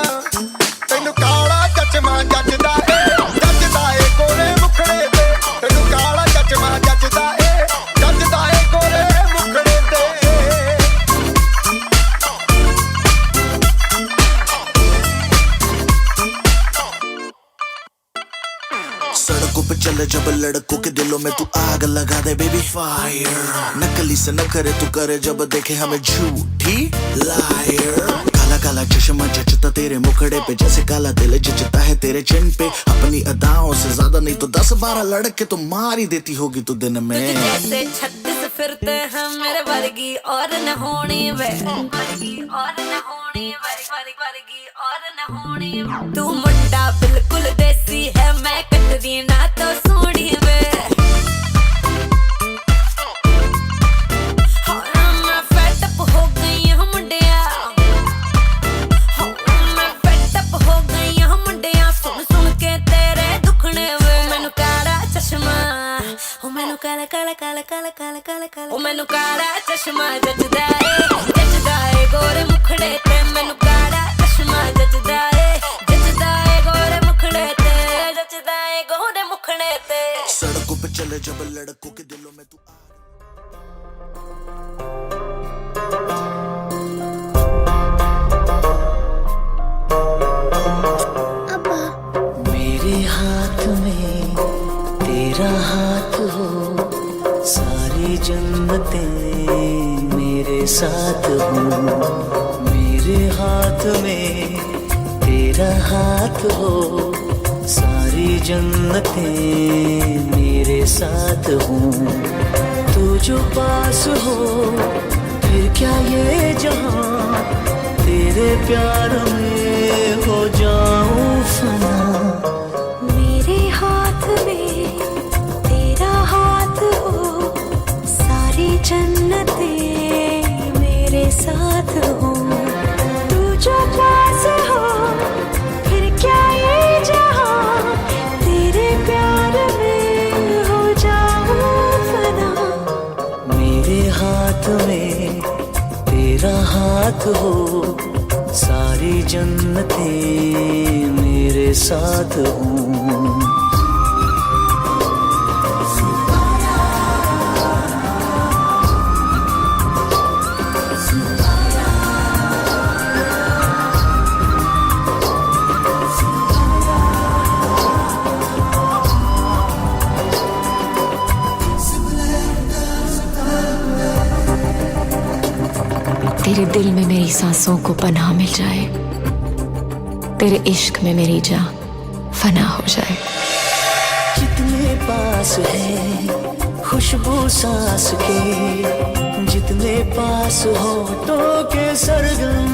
ਤੈਨੂੰ ਕਾਲਾ ਚਸ਼ਮਾ ਜੱਜਦਾ ਏ, ਜੱਜਦਾ ਏ ਗੋਰੇ ਮੁਖੜੇ ਤੇ। ਤੈਨੂੰ ਕਾਲਾ ਚਸ਼ਮਾ ਜੱਜਦਾ ਏ, ਜੱਜਦਾ ਏ ਗੋਰੇ ਮੁਖੜੇ ਤੇ। सड़कों पे चले जब लड़कों के दिलों में तू आग लगा दे बेबी फायर। नकली से न करे तू करे जब देखे हमें झूठी लायर। काला काला चश्मा जचता तेरे मुखड़े पे, जैसे काला दिल जचता है तेरे चिन पे। अपनी अदाओं से ज्यादा नहीं तो 10-12 लड़के तो मार ही देती होगी तू दिन में। जैसे 36 फिरते हैं मेरे वर्गी और न होनी वे, वर्गी और न होनी, वर्गी और न होनी। तू मुंडा बिल्कुल देसी है, मैं कटरीना तो सोनी वे। हाँ, मैं फेड अप हो गई हूँ मुंडिया, हाँ, मैं फेड अप हो गई हूँ मुंडिया, सुन सुन के तेरे दुखने वे। मैनू काला चश्मा, ओ मैनू काला काला काला काला काला काला काला, ओ मैनू काला चश्मा जचदा ए, जचदा ए गोरे मुखड़े ते। मैनू काला चश्मा जचदा ए, जचदा ए गोरे मुखड़े ते, जचदा ए गोरे मुखड़े ते। सड़कों पे चले जब लड़कों के दिलों में तू मेरे हाथ में तेरा हाथ हो, सारी जन्नतें मेरे साथ हो। मेरे हाथ में तेरा हाथ हो, सारी जन्नतें मेरे साथ हो। तू जो पास हो फिर क्या ये जहां, तेरे प्यार में हो जाऊं फना। मेरे हाथ में तेरा हाथ हो, सारी जन्नतें मेरे साथ हो। तू जो पास हो फिर क्या ये जहां, तेरे प्यार में हो जाऊं फना। मेरे हाथ में तेरा हाथ हो, सारी जन्नतें मेरे साथ हो। तेरे दिल में मेरी सांसों को पनाह मिल जाए, तेरे इश्क में मेरी जान फना हो जाए। जितने पास है खुशबू सांस के, जितने पास होठों के सरगम,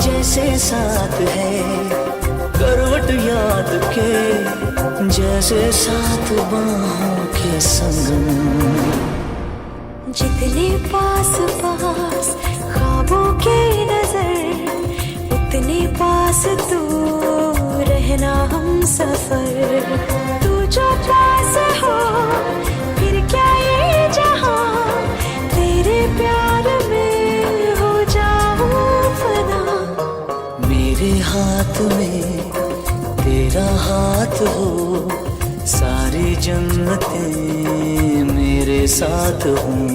जैसे साथ है करवट याद के, जैसे साथ बाहों के संगम। जितने पास पास ख्वाबों के नजर, उतने पास तू रहना हम सफर। तू जो पास हो फिर क्या ये जहां, तेरे प्यार में हो जाऊं फना। मेरे हाथ में तेरा हाथ हो, सारी जन्नतें मेरे साथ हूँ।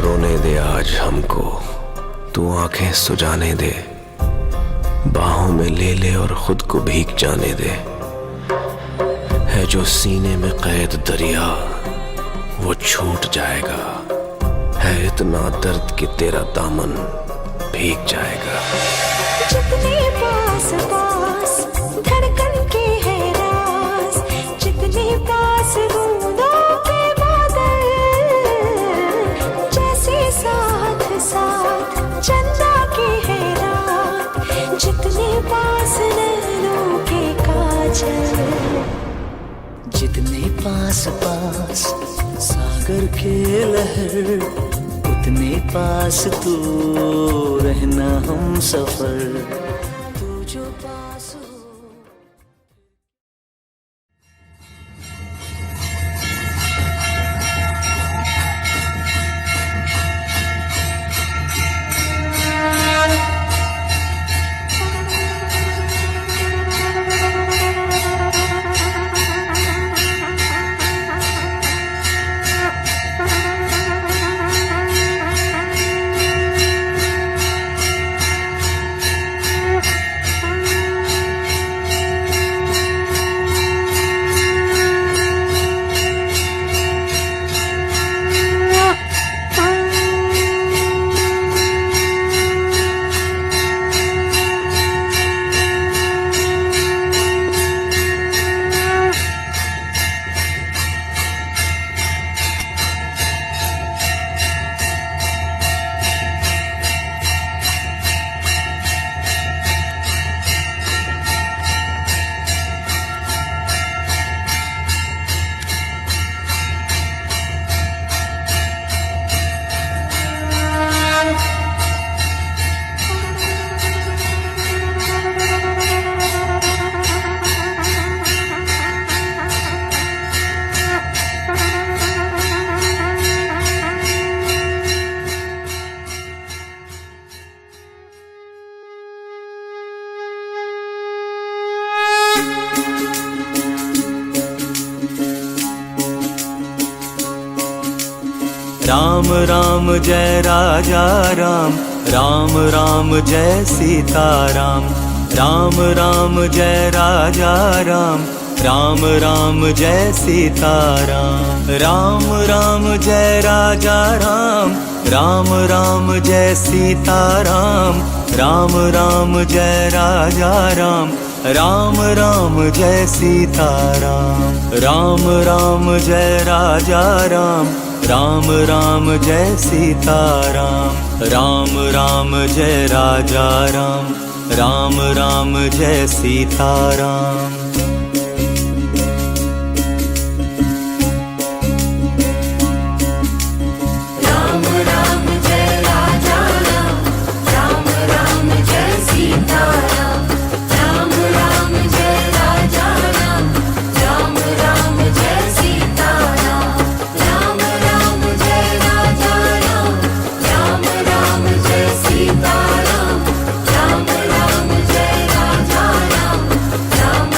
रोने दे आज हमको, तू आंखें सुजाने दे, बाहों में ले ले और खुद को भीग जाने दे। है जो सीने में कैद दरिया, वो छूट जाएगा, है इतना दर्द कि तेरा दामन भीग जाएगा। जितने पास पास धड़कन के है राज, जितने पास बूंदों के बादल, जैसे साथ साथ चंदा के है रात, जितने पास नैनों के काजल। जितने पास पास सागर के लहर, उतने पास तू रहना हम सफर। तू जो पास हो। राम राम जय राजा राम, राम राम जय सीता राम, राम राम जय राजा राम, राम राम जय सीता राम, राम राम जय राजा राम, राम राम जय सीता राम, राम राम जय राजा राम, राम राम जय सीता राम, राम राम जय राजा राम, राम राम जय सीता राम, राम राम जय राजा राम, राम राम जय सीता राम। राम राम जय राजा राम, राम राम जय सीता राम, राम राम जय राजा राम, राम राम जय सीता राम, राम राम जय राजा राम, राम राम जय सीता राम, राम राम जय राजा राम, राम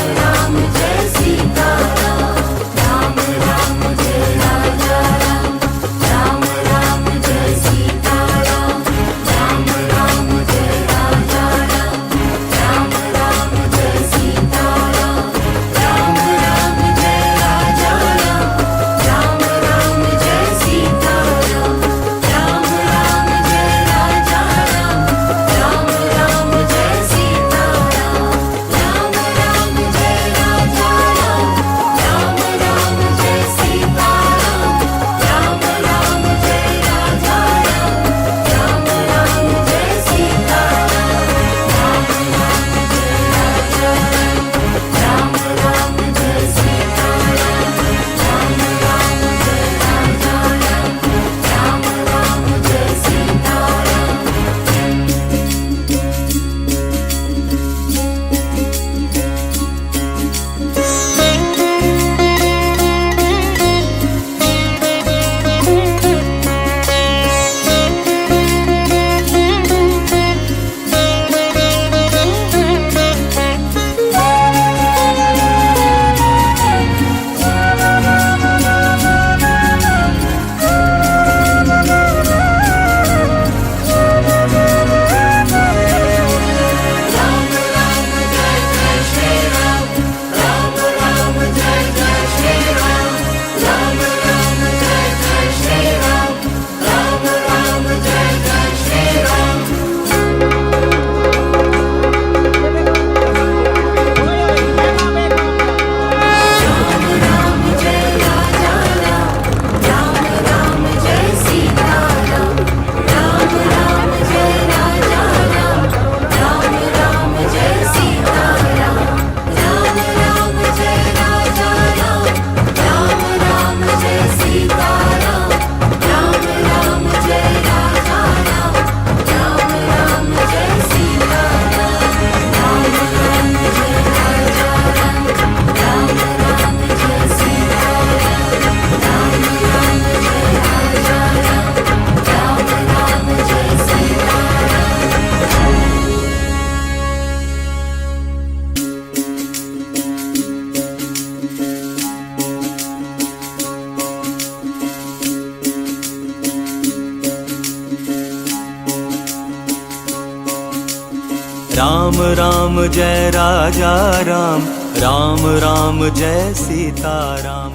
राम जय राजा राम, राम राम जय सीता राम,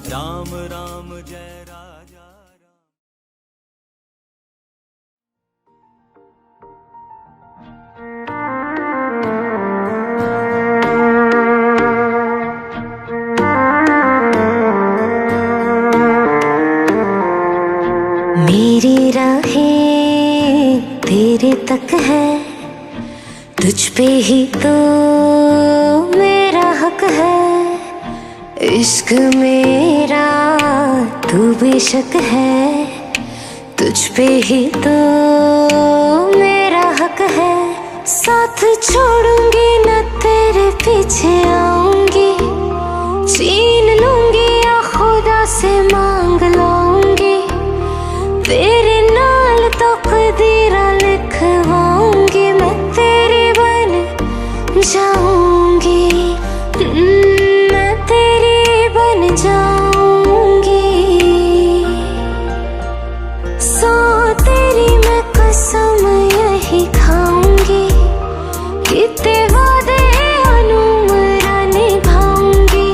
राम राम जय राजा। मेरी राहें तेरे तक है, तुझ पे ही तो मेरा हक है। इश्क मेरा तू बेशक है, तुझ पे ही तो मेरा हक है। साथ छोड़ूंगी न तेरे पीछे आऊंगी, छीन लूंगी या खुदा से मांग लाऊंगी। तेरे नाल तकदीरा लिखवाऊंगी, मैं तेरी बन जाऊंगी, मैं तेरी बन जाऊंगी। सौ तेरी मैं कसम यही खाऊंगी, कितने वादे अनुमरा निभाऊंगी।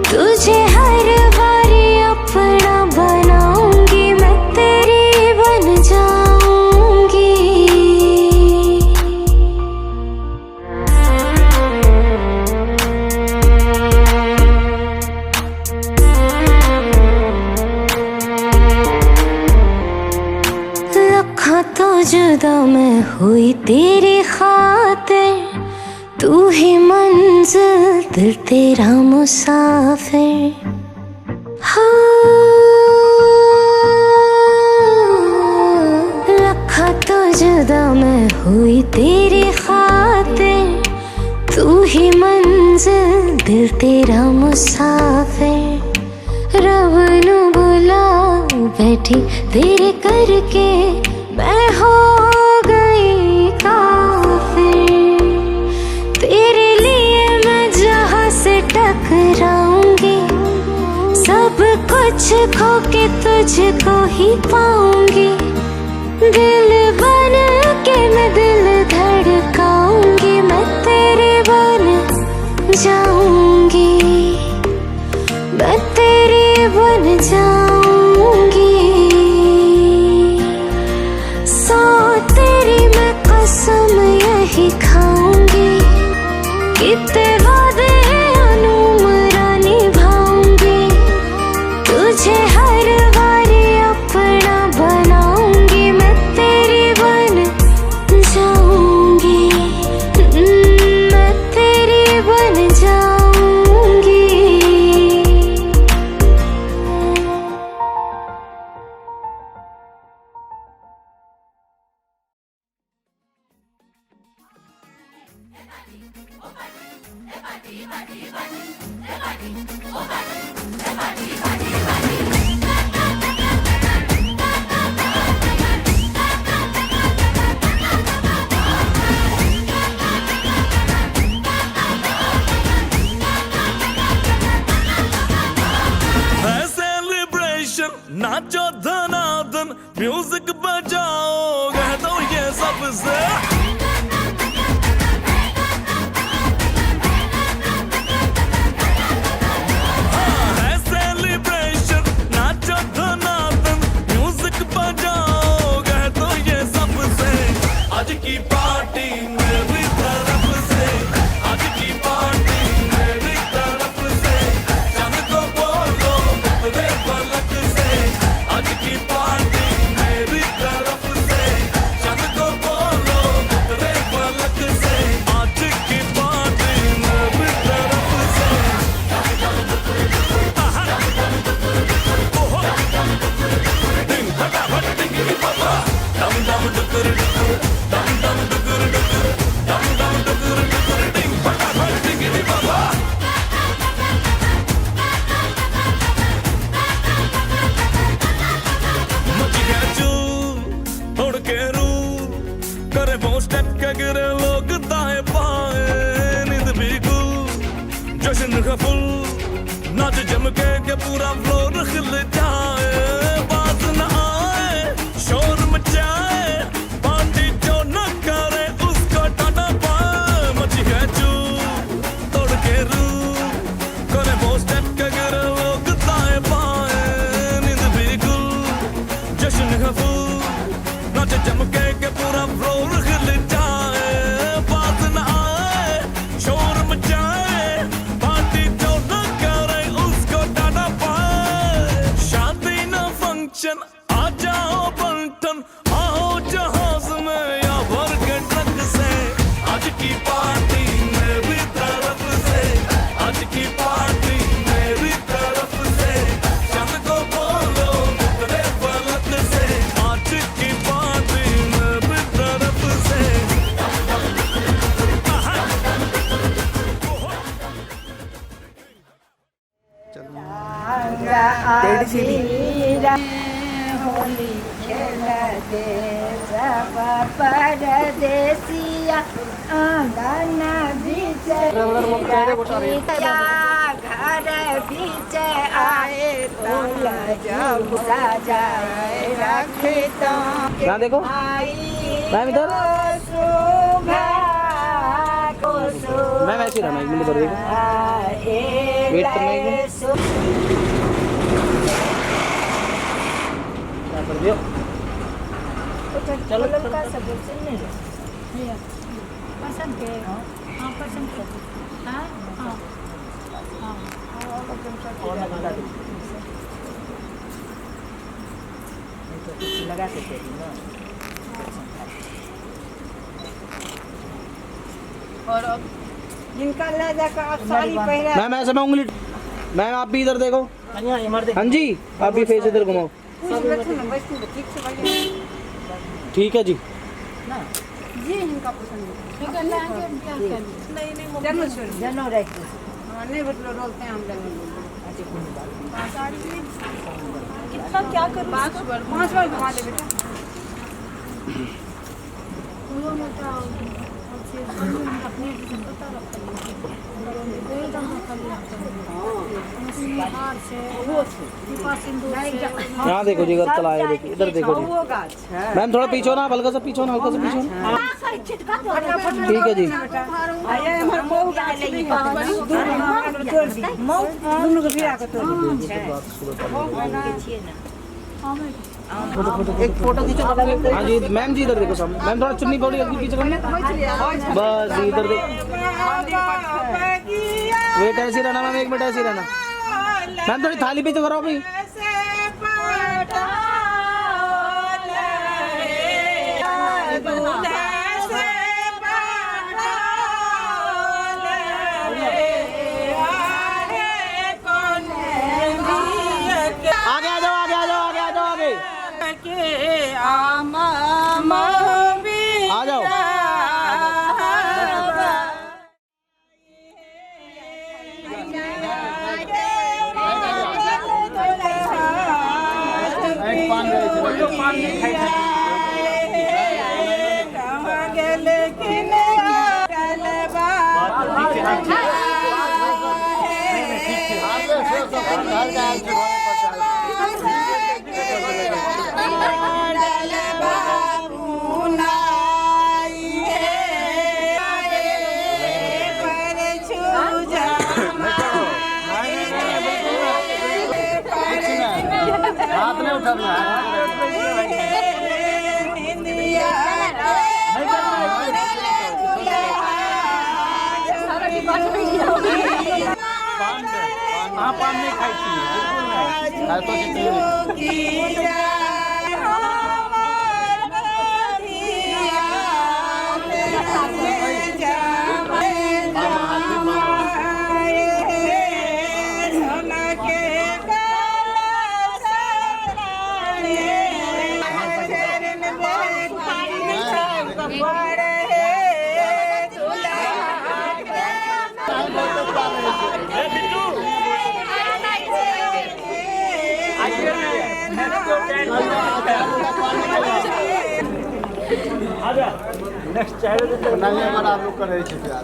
तुझे हर बारी अपना बनाऊंगी, मैं तेरी बन जाऊंगी। लखा तो जुदा मैं हुई तेरी खातिर, तू ही मंजिल दिल तेरा मुसाफिर। हाँ लखा तो जुदा मैं हुई तेरी खातिर, तू ही मंजिल दिल तेरा मुसाफिर। रब नू बुला बैठी तेरे करके मैं हो गई काफिर। तेरे लिए मैं जहाँ से टकराऊंगी, सब कुछ खो के तुझको ही पाऊंगी। दिल बन के मैं दिल धड़काऊंगी, मैं तेरे बन जाऊंगी, मैं तेरे बन जाऊंगी। सौ तेरी मैं कसम यही खाऊंगी, कितने वादे अनुमरा निभाऊंगी। तुझे हर बारी अपना बनाऊंगी, मैं तेरी बन जाऊंगी, मैं तेरी बन जाऊंगी। है सेलिब्रेशन, नाचो धनाधन, म्यूजिक बजाओ, कह दो ये सबसे। हाँ, है सेलिब्रेशन, नाचो धनाधन, म्यूजिक बजाओ, कह दो ये सबसे। आज की पार्टी मेरी तरफ से, आज की पार्टी मेरी तरफ से। चांद को बोलो उतरे पलक से, आज की पार्टी मेरी तरफ से। चांद को बोलो उतरे पलक से, आज की पार्टी मेरी तरफ से। आहा। ओहो। डिंग फटाफट डिंग पापा। दम दम डुकुर डुकुर, दम दम डुकुर डुकुर, दम दम डुकुर डुकुर, डिंग फटाफट डिंग पापा। मच गया चूर, उड़ के रूर, करे वो स्टेप के गिरे लोग दाएं बाएं। नींद भी गुल, जश्न है फुल, नाच जम के पूरा फ्लोर हिल जाए। बात न आए, शोर मचाए, पार्टी जो न करे उसको टाटा पाए। कबीरा होली खेलते सब परदेसिया आंगन बीच घर बीच आए तुल जब सजाए रखता ना देखो मैम इधर मैम ऐसे रहना, एक मिनट इधर देखो, वेट करना एक मिनट। क्या कर दियो? चलो पसंद के हाँ पसंद के हाँ हाँ हाँ लगा के दे ना। और अब जिनका ले जाकर आप साड़ी पहना। मैम ऐसे मैं उंगली, मैम आप भी इधर देखो। हाँ जी आप भी फेस इधर घुमाओ। ठीक है जी जी इनका पसंद है। नहीं नहीं जनो रख दो। नहीं बदलो रोलते हैं हम जनो। कितना क्या करूँ? 5 बार घुमा दे बेटा। यहाँ देखो जी, इधर चला है, देखिए इधर देखो जी। मैम थोड़ा पीछे ना, हल्का सा पीछे ना, हल्का सा पीछे ना। ठीक है जी। एक फोटो खींचो। हाँ जी मैम जी इधर देखो सामने। मैम थोड़ा चुन्नी पौड़ी हल्की पीछे करना, बस इधर देखो। वेट ऐसे रहना मैम, एक मिनट ऐसे रहना। मैम थोड़ी थाली पीछे करो भाई। आगे आ जाओ, आगे आ जाओ, आगे आ जाओ, आगे आ जाओ। हाथ नहीं उठाना। पान नहीं खाई थी बिल्कुल नहीं। नेक्स्ट चाहे नहीं हमारा आप लोग कर रहे थे प्यार।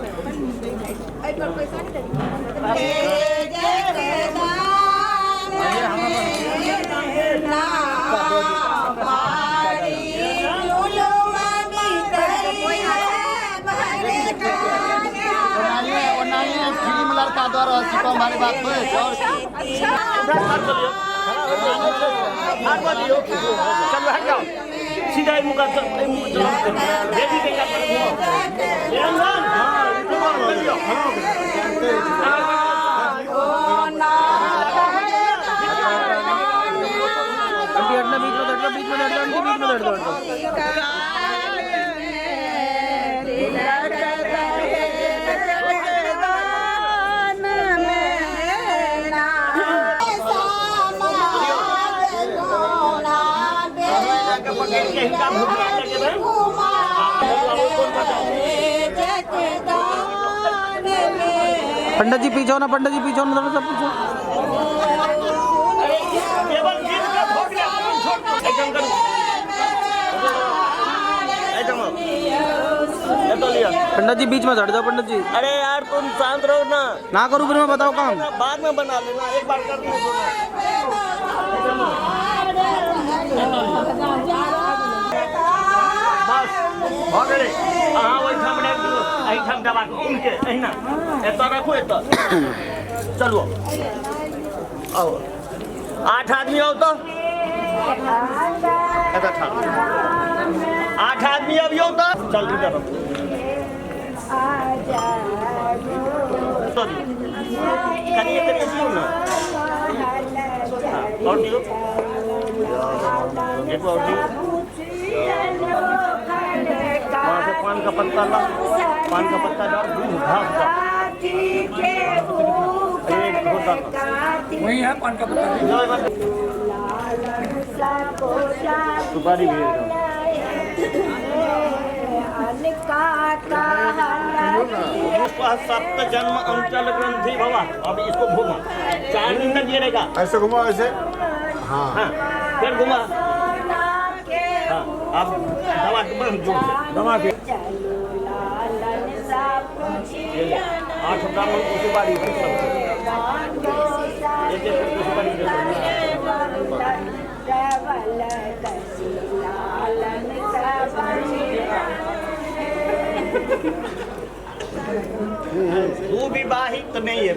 फ्री में लड़का दो रहल छी कम भारी बात होय और चलो हट जाओ सीधा मुका चल मुका बेटी के का घुमाओ रंगन हां चलो आंटी हटना बीच में हटना बीच में हटना आंटी बीच में हटना। पंडित जी पीछे हो ना, पंडित जी पीछे हो ना, थोड़ा सा पीछे। एहिठाम करू, एहिठाम आउ। एतऽ लिअ। पंडित जी बीच में हट जाओ पंडित जी। अरे यार तुम शांत रहो ना। ना करूँ फिर मैं बताओ काम। बाद में बना लेना, एक बार कर दो। बस भऽ गेलै। अहाँ ओहिठाम राखि दियौ, एहिठाम दबा कऽ ओमके एहिना एतऽ राखू, एतऽ चलू आउ। 8 आदमी आउ तऽ एतऽ ठाढ़। 8 आदमी अबियौ तऽ चल इधर आउ। कनिए कनिए दियौ ने, और दियौ एक और दियौ। वहाँ से पान का पत्ता ला, पान का पत्ता डाल, दूध घास डाल, एक घोटा वही है पान का पत्ता। सुपारी भेज दो। सप्त जन्म अंचल ग्रंथि भवा। अब इसको घुमा, 4 दिन तक ये रहेगा। ऐसे घुमा, ऐसे हाँ हाँ, फिर घुमा। हाँ, अब दबा के बंद जोर से दबा के। 8 ब्राह्मण को सुपारी दे सबको, एक एक करके सुपारी दे सबको। दू विवाहित नहीं है,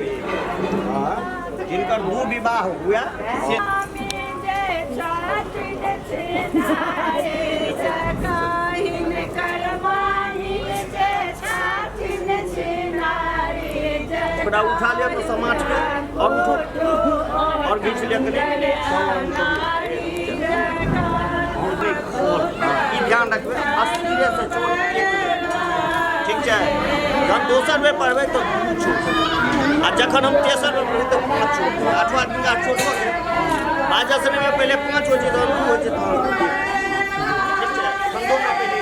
जिनका दू विवाह हुआ से ओकरा उठा लिया तो समाज के और उठो और घींच लिया करी। ध्यान रखबै, अस्थिरे से छोड़ एक, ठीक छै। जब दोसर बेर पढ़बै तऽ 2 छोड़, आ जखन हम तेसर बेर पढ़बै तऽ 5 छोड़। 8वां दिन 8 छोड़ भऽ गेल। बाजसने में पहले 5 होइ छै, तहन 2 होइ छै, तहन ठीक छै। छंदो में पहले।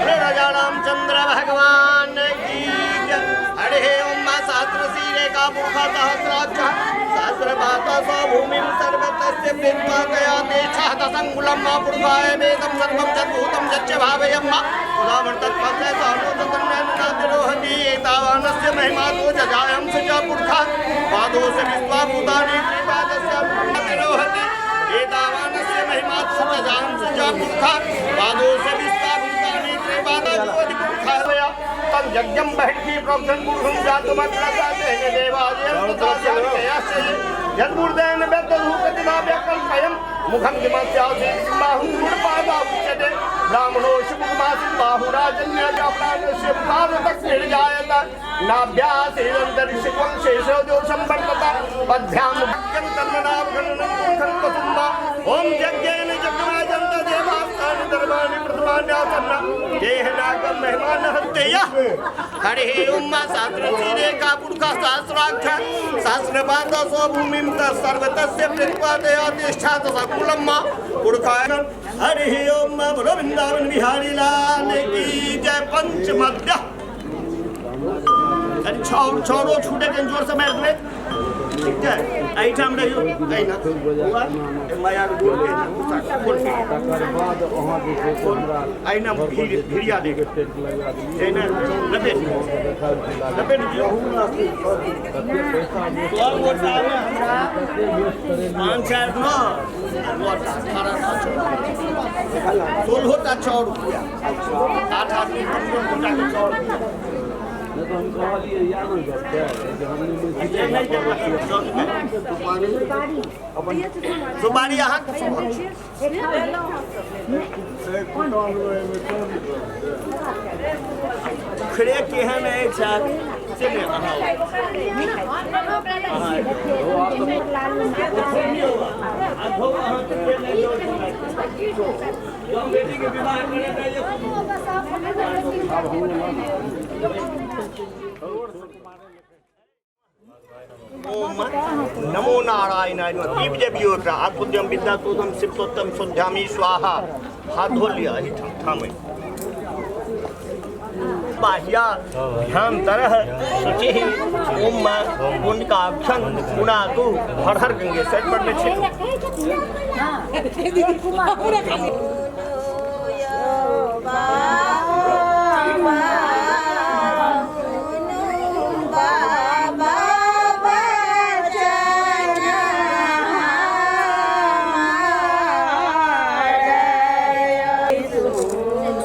अरे राजा रामचंद्र भगवान की जय। हरे ओम मा सहस्र सीरे का पुरुषा सहस्राक्ष सहस्र पाता स भूमिं सर्वतस्य वृत्तातया तेजः दशंगुलं मा पुरुषाय वेदं सर्वं जद्भूतं यच्च भावयं मा पुरावर्तत्पस्य सहनो तन्नातिरोहति एतावानस्य महिमा तो जजायं स च पुरुषः पादोऽस्य विश्वा भूतानि त्रिपादस्य तिरोहति एतावानस्य महिमा तो जजायं स च पुरुषः पादोऽस्य विश्वा भूतानि त्रिपादोऽधि पुरुषः तं यज्ञं बहिर्भि प्रोक्षण पुरुषं जातुमग्रजाते देवादयं यद्मूर्धेन व्यक्तधूपतिनाव्यकल्पयं मुखं किमस्यासीत् बाहुं गुणपादाउच्यते ब्राह्मणो शिवमासीत् बाहुराजन्यजाप्राणस्य मुखादतक्षिर्जायत नाभ्यासीदन्तरिक्षित्वं शेषोदोषं वर्तत पद्भ्यां भक्तं तन्मनावगणनं मुखं वसुम्बा ॐ यज्ञेन जग्माजन्त देवास्तानि धर्माणि प्रथमान्यासन्न देहनागं महिमानहन्तेयः। हरिः ओम मा सहस्रशीरे का पुरुषः सहस्राक्ष सहस्रपाद स्वभूमिं सर्वतस्य प्रतिपादया तिष्ठात सकुलं मा पुरुषाय। हरिः ओम मा बोलो वृंदावन बिहारी लाल की जय। पंचमद्य छौरो छूटे के जोर से मारि देबै, ठीक छै। एहिठाम रहियौ, एहिना बौआ, माया के गोड़ के खोल के एहिना भिड़िया दे, एहिना लपेट लपेट दियौ। सब गोटामे हमरा 5 4 9 9 18 16 टा चाउर रुपया। 8 आदमी कम गोटा के चाउर। नहीं तो हम कहलिए याद हो जाते हैं कि हमने सुपारी अहाँ के खड़े केहन अछि से नहि अहाँ ओम नमो नारायणाय नमः। दीप जबियो एकरा आत्मोद्यम विद्यातोदम शिवतोत्तम शुद्ध्यामि स्वाहा। हाथ धो लिअ एहिठाम ठामे। बाह्य भ्यांतर शुचि ओम पुण्यकाक्षं पुनातु हर हर गंगे सर पर में छिटू।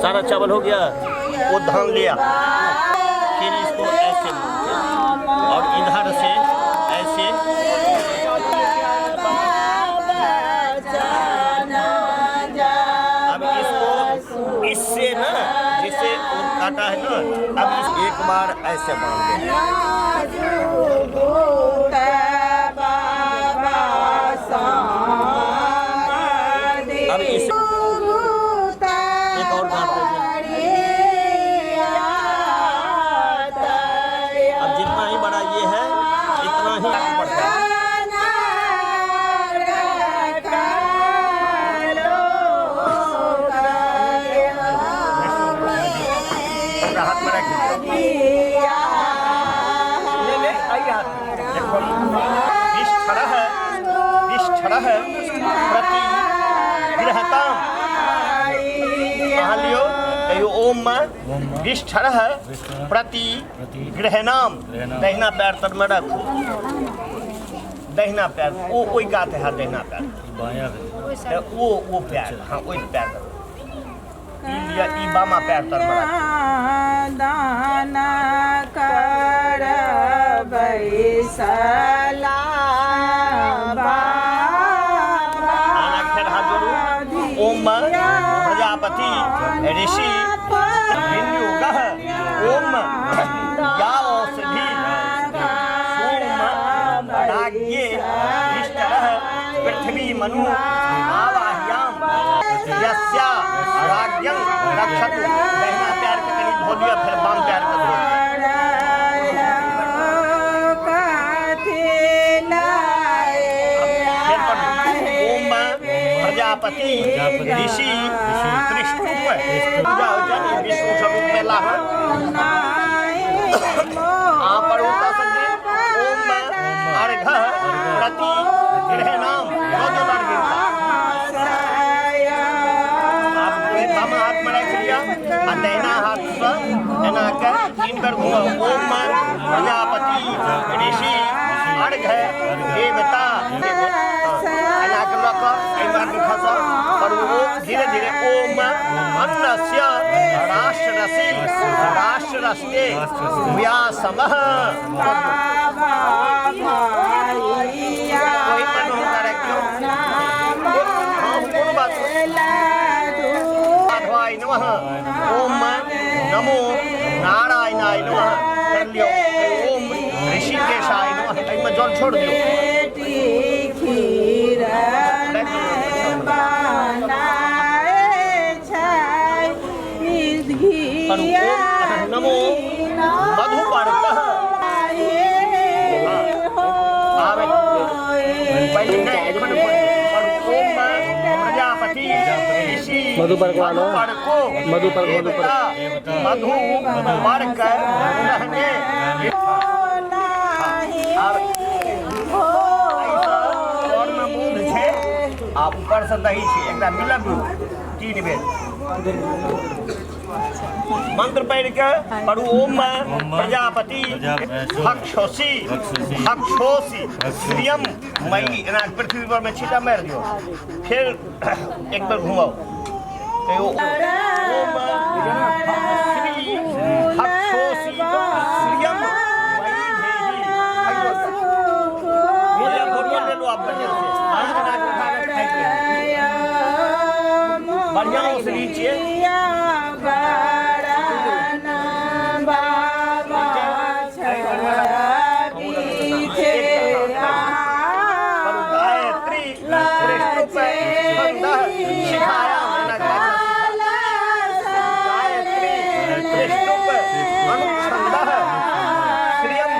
सारा चावल हो गया, वो धान लिया, फिर इसको ऐसे और इधर से ऐसे अब इसको इससे ना जिससे वो काटा है ना, अब इस एक बार ऐसे बांध दें। अब इस एक और गांठ दे दें। अब जितना ही बड़ा ये है इतना ही पड़ता है। हाथ में रख ले ले आइए हाथ देखो विष्ठरः प्रति गृहताम लियो कहियो ओम विष्ठरः प्रति गृहणाम। दहिना पैर तर में रखू, दहिना पैर ओ ओहि कात है, दहिना पैर ओ पैर, हाँ ओहि पैर ई लिया, ई बामा पैर तर में रखू। दाना कर बैसला आना फेर हाथ जोड़ू। ओम प्रजापति ऋषि विन्युगः ओम या औषधि सोम राज्ञे विष्टरः पृथ्वी मनु आवाह्याम यस्या राज्ञं रक्षतु। दहिना पैर के कनी धो लिया, फिर बाम पैर के धो लिया। ओम प्रजापति ऋषि त्रिष्टुप पूजा हो जाए विष्णु स्वरूप में लाह आ पर उनका संगे ओम अर्घ प्रति गृहणाम दो बार गिरता। आप बामा हाथ में रख लिया आ दाहिना हाथ से एना के तीन बार घुमाओ। ओम प्रजापति ऋषि अर्घ देवता एना के लऽ कऽ एहि मार्ग खसऽ पर ओ धीरे धीरे ओम अन्नस्य राष्ट्रसि राष्ट्रस्ते भूयासमः। ओहि पर हुनका राखियौ। हाँ कोनो बात माधवाय नमः ओम नमो नारायणाय नमः कर लियौ। ओम ऋषिकेशाय नमः एहिमे जल छोड़ दियौ। नमो मधुपर्कः प्रजापति ऋषि मधुपर्क वालो मधुपर्क मधुपर्क रहने दूध छै आ ऊपर से दही छै, एकरा मिलबियौ 3 बेर। मंत्र पढ़ि के पढ़ू ओम प्रजापति भक्षोसी भक्षोसी श्रियम मयि एना पृथ्वी पर में छींटा मारि दियौ। फिर एक बेर घुमाउ कहियो ओम श्री भक्षोसी श्रियम मयि धेहि। बढ़िया औषधि छियै। गायत्री श्रियम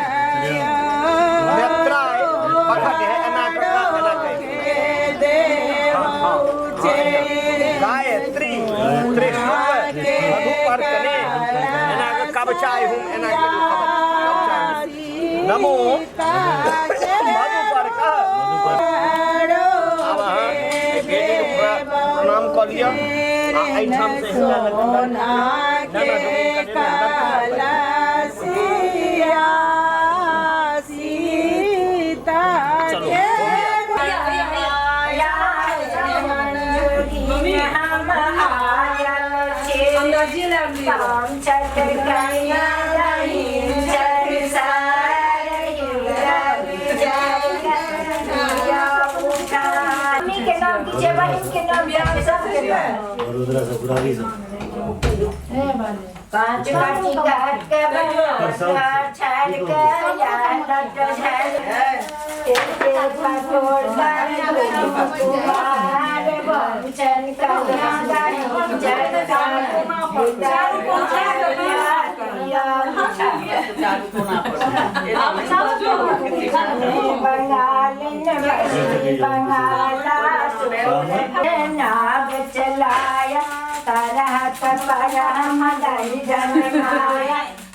नेत्राय पखट है एना एना गायत्री त्रिष्टुप मधुपर्कने एना कवच गहूम एना करियौ नमो मधुपर्क। आब अहाँ बेटीके प्रणाम कऽ लिअ आ एहिठाम से हिनका पाँच काटी काट के छाड़ के नाग चलाया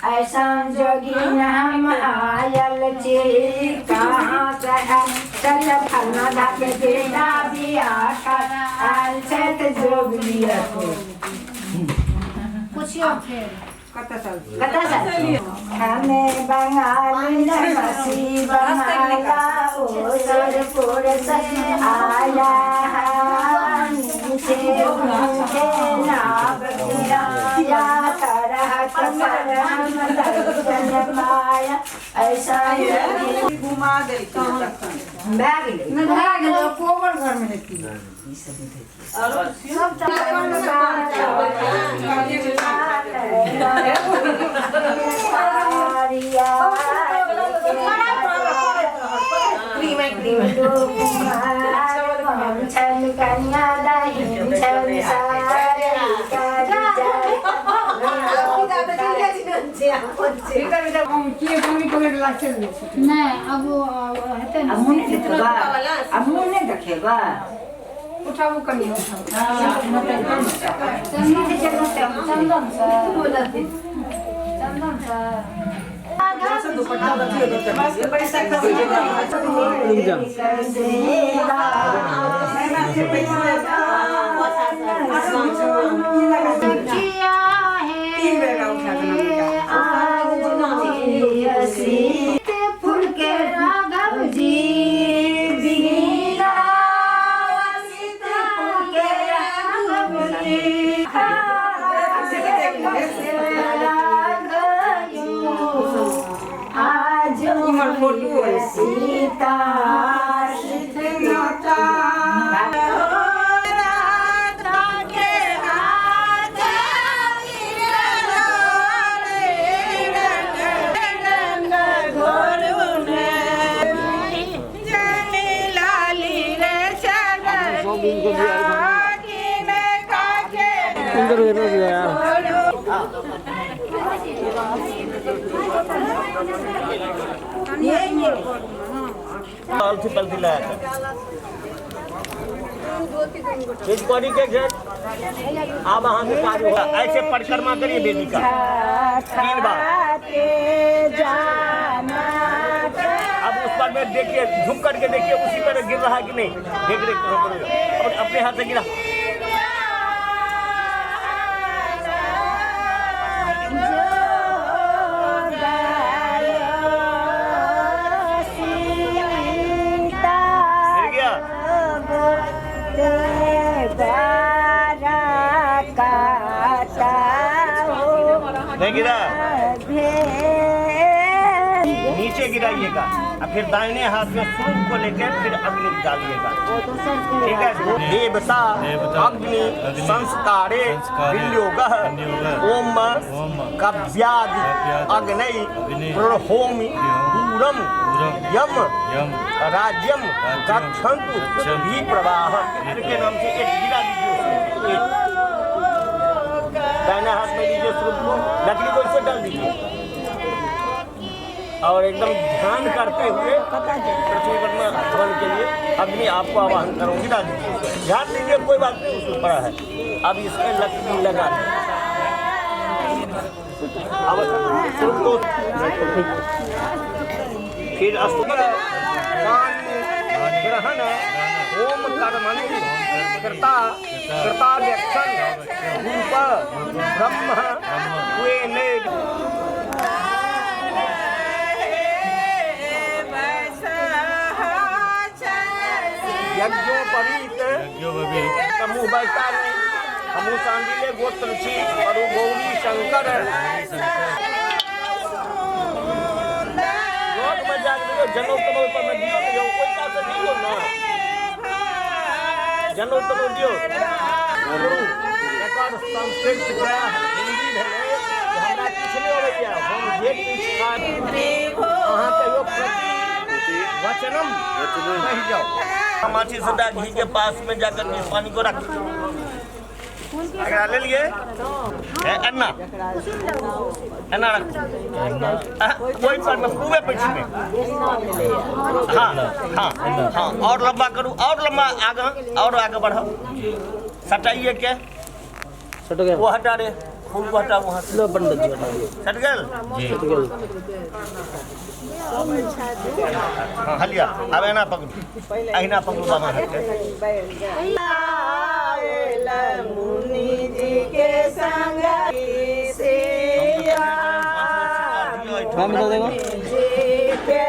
ऐसा जोगी हम आयल छी कहाँ से चल फलना धाके बेटा बिया आयल छै जोगी पूछियो फेर कतऽ साल हमें बंगाल नमसी बंगाला ओसरपुर से आया नीचे ऊँचे नाव किराया तरह हम दर्शन पाया ऐसा घुमा देलकै भए गेलै भए गेलै कोबर घर में हेती नहीं अब हेतै ने अब मुँह नहीं देखेबा उठाबू कनी चंदन से चंदन से सीता अलथी पलथी लगा के के अब अहाँ के काज होगा। ऐसे परिक्रमा करिए बेटी का 3 बार। अब उस पर में देखिए, झुक करके देखिए उसी पर गिर रहा है कि नहीं, देख देख और अपने हाथ से गिरा। नहीं गिरा, नीचे गिराइएगा और फिर दाहिने हाथ में सूप को लेकर फिर अग्नि डालिएगा। ठीक है। देवता अग्नि संस्कारे विनियोग ओम कव्यादि अग्नि प्रणहोमि दूरम यम राज्यम गच्छन्तु भी प्रवाह के नाम से एक गिरा दीजिए। दाहिने हाथ में लीजिए सूप को, लकड़ी को इससे डाल दीजिए और एकदम ध्यान करते हुए पृथ्वी पर हवन के लिए अग्नि आपको आवाहन करूँगी। डाल दीजिए, ध्यान दीजिए, कोई बात नहीं, उसमें पड़ा है। अब इसमें लकड़ी लगा दीजिए। अब फिर ग्रहण होम कर्मणि कर्ता कर्ताव्यक्षण रूप ब्रह्म हुएने यज्ञोपवीत समूह बैसारी हमहूँ सांडिले गोत्र छी और गौरी शंकर लग में जाके देखियौ जनउ तनउ पर में दियौ ने यौ ओहि कात से दियौ ने जनउ तनउ दियौ एकर संस्कृत के हिंदी भेलै जे हमरा किछु नहि अबैया हम जे किछु अहाँ कहियो प्रति वचनम कहि जाउ। माछी सदा घी के पास में जाकर के पानी को रख एकरा ले लिए एना एना रख ओहि पर में पूरे पीठ में हाँ हाँ हाँ और लंबा करू और लंबा आगे और आगे बढ़ो सटाइए के सट गया वो हटा रे फूल को हटा वहाँ से लो पंडित जी हटा दिए सट गेल सट गेल। हाँ हलिया अब एना पकड़ू अहिना पकड़ू बामा हाथ के मुनि जी के संग मैम इधर देखो के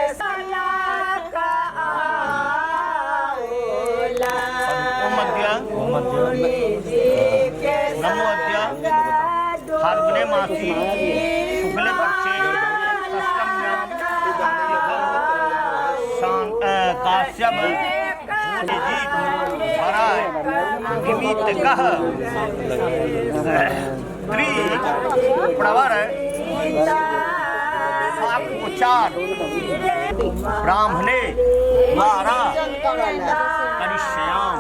का आला मुनि जी के नमो फाल्गुने मासी शुक्ल पक्षे काश्यप जी निमित्त कह त्रि प्रवर साकोचार ब्राह्मणे द्वारा करिष्याम।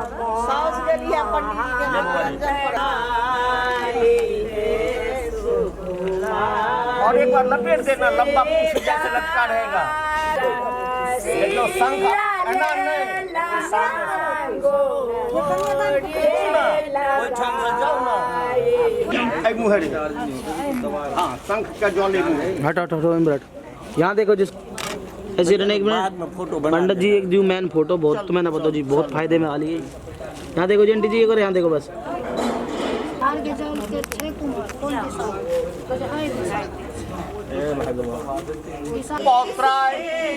और एक बार लपेट देना लंबा पूछ जैसे लटका रहेगा। देखो शंख एना नहीं सामने से जाओ ना मुँह हाँ शंख का जल हट हट हटो हट। यहाँ देखो जिस ऐसे रहने एक मिनट फोटो पंडित जी एक जो मैन फोटो बहुत तो मैंने बताओ जी बहुत फायदे में आ ली है। यहाँ देखो जी आंटी जी एक और यहाँ देखो बस। पौत्राय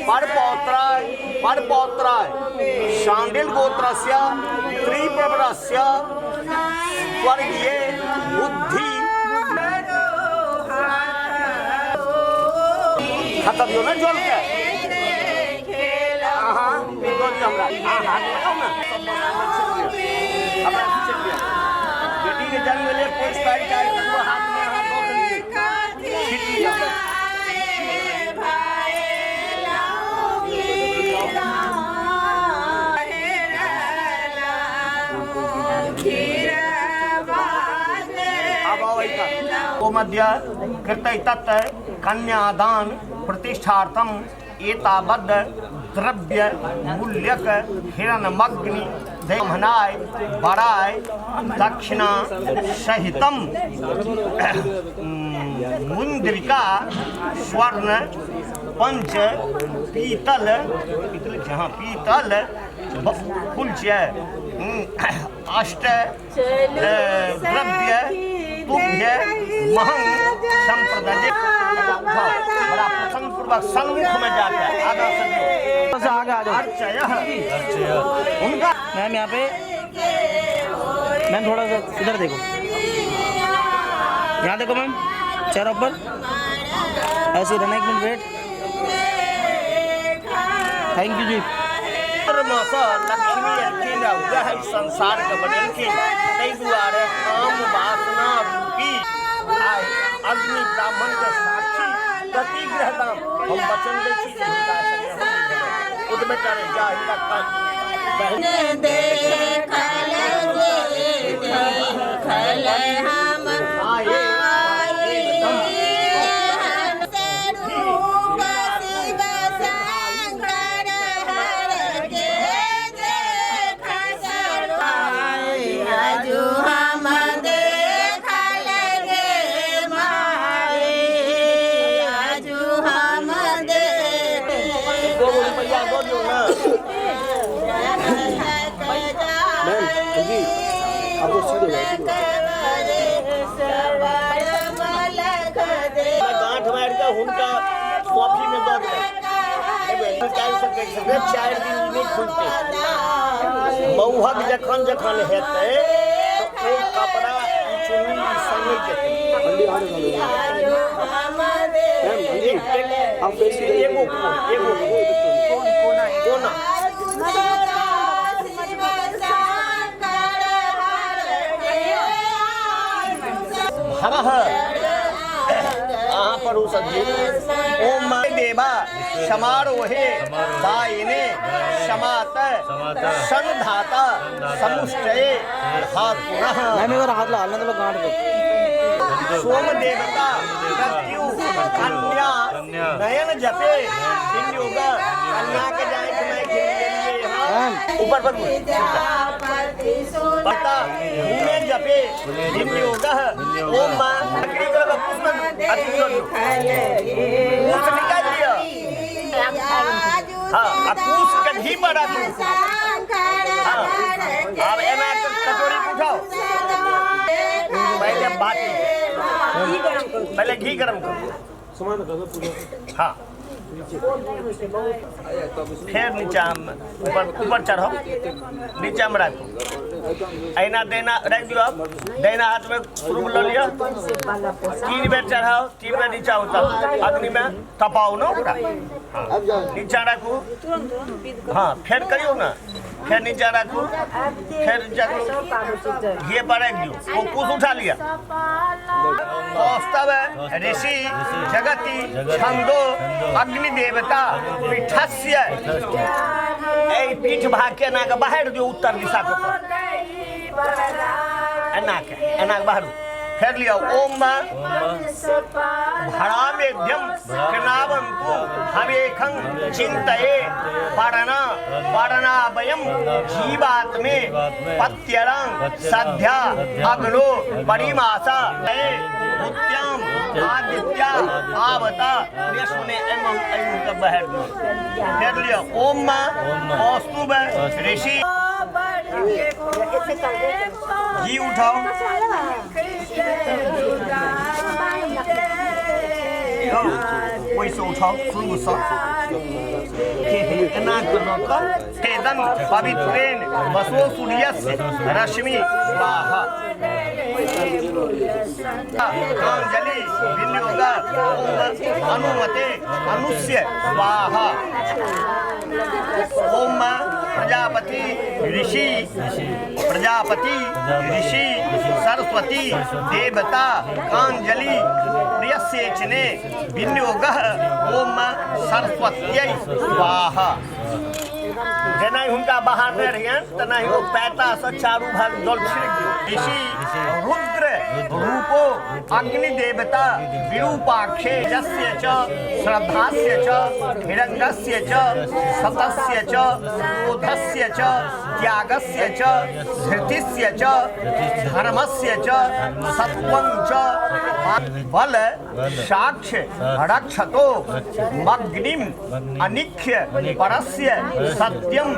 परपौत्राय परपौत्राय शांडिल गोत्रस्य त्रिप्रवरस्य स्वर्गीय बुद्धि खत्म दियो ना जल के हाँ हमरा हाथ लगाओ ना हमरा बेटी के जन्म ले पोछ पाई का हाथ में हाथ दो छीट लिया। मध्य कृतय तत् कन्यादान प्रतिष्ठार्थम एतावद् द्रव्य मूल्यक हिरण्यमग्नि ब्राह्मणाय बराय दक्षिणा सहितम मुंद्रिका स्वर्ण पंच पीतल पीतल हाँ पीतल फूल अष्ट द्रव्य तुभ्य महंग संप्रदाय बड़ा प्रसन्न पूर्वक सन्मुख में जाकर आगा से आगे आ जाओ। उनका मैम यहाँ पे मैम थोड़ा सा इधर देखो यहाँ देखो मैम चेहरा ऊपर ऐसे रहना एक मिनट वेट। Thank you जी। लक्ष्मी एलखिन वएह संसार के बनेलखिन ताहि दुआरे काम वासना रूपी आइ अग्नि ब्राह्मण के साक्षी प्रतिग्रह दाम हम वचन दै छी जे हिनका संगे हम नहि उठबे करे जा हिनका देखल हम गांठ मारि कऽ हुनका कॉफी में दऽ देबै। निकालि सकै छै, 4 दिन नहि खुलतै। मौहक जखन जखन हेतै तऽ ओ कपड़ा ई चुन्नी ई संगे जेतै। एगो एगो कोना हरह अहाँ पर ओ सब्जी। ओम देवा समारोहे दायिने समात सन्धाता समुष्टये धातुनः। मैम एक बार हाथ लगा लेना तो गांठ दो। सोम देवता मृत्यु कन्या नयन जपे विनियोग कन्या के जाए के मैं खेल लिए हां ऊपर पर पता भूमे जपे विनियोग। ओम मां लकड़ी का पुष्प अति कर लो, कुश निकाल लिया। हां आ कुश के घी पर राखू। हां अब एना कटोरी उठाओ, पहले बाटी पहले घी गरम करो। हाँ फिर नीचा ऊपर ऊपर चढ़ो, नीचा में राखो, ऐना देना रख दियो। अब दाहिना हाथ में शुरू ल लिया, 3 बेर चढ़ाओ, 3 बेर नीचा उतारो, अग्नि में तपाओ ना ओकरा। हाँ नीचा राखू, हाँ फिर करियो ना, फिर नीचा राखू, फिर नीचा घी पर रख दियो, वो कुश उठा लिया। कौस्तव ऋषि जगति छंदो अग्नि देवता पीठस्य ए पीठ भाग के एना के बाहर दियो उत्तर दिशा के एना के बाहर फेर लियो। ओम भरामेध्यम कृणावन्तु हवेखं चिन्तये पारणा पारणावयं जीवात्मे पत्यरं सद्या अग्नो परिमासा उद्यम आदित्या आवता सुने बहर फेर लियो। ओम कौस्तुभ ऋषि घी उठाओ, ओहिसँ उठाओ शुरूसँ एना कऽ तेदन पवित्रेण वसो सूर्यस्य रश्मि स्वाहा। कांजलि विनियोग अनुमते अनुस्य स्वाहा। ओम प्रजापति ऋषि प्रजापति ऋषि सरस्वती देवता कांजलि प्रियसेचने विनियोग ओम सरस्वत्यै स्वाहा। जेना हुनका बाहर नहि रहियनि तेना ओ पैतासँ चारू भाग जल छिड़क दियौ। ऋषि रुद्र रूपो अग्नि देवता विरूपाक्षे यस्य च श्रद्धास्य च हिरण्यस्य च सतस्य च बोधस्य च त्यागस्य च धृतिस्य च धर्मस्य च सत्वं च बल साक्ष्य रक्षतो मग्निम अनिख्य परस्य सत्यम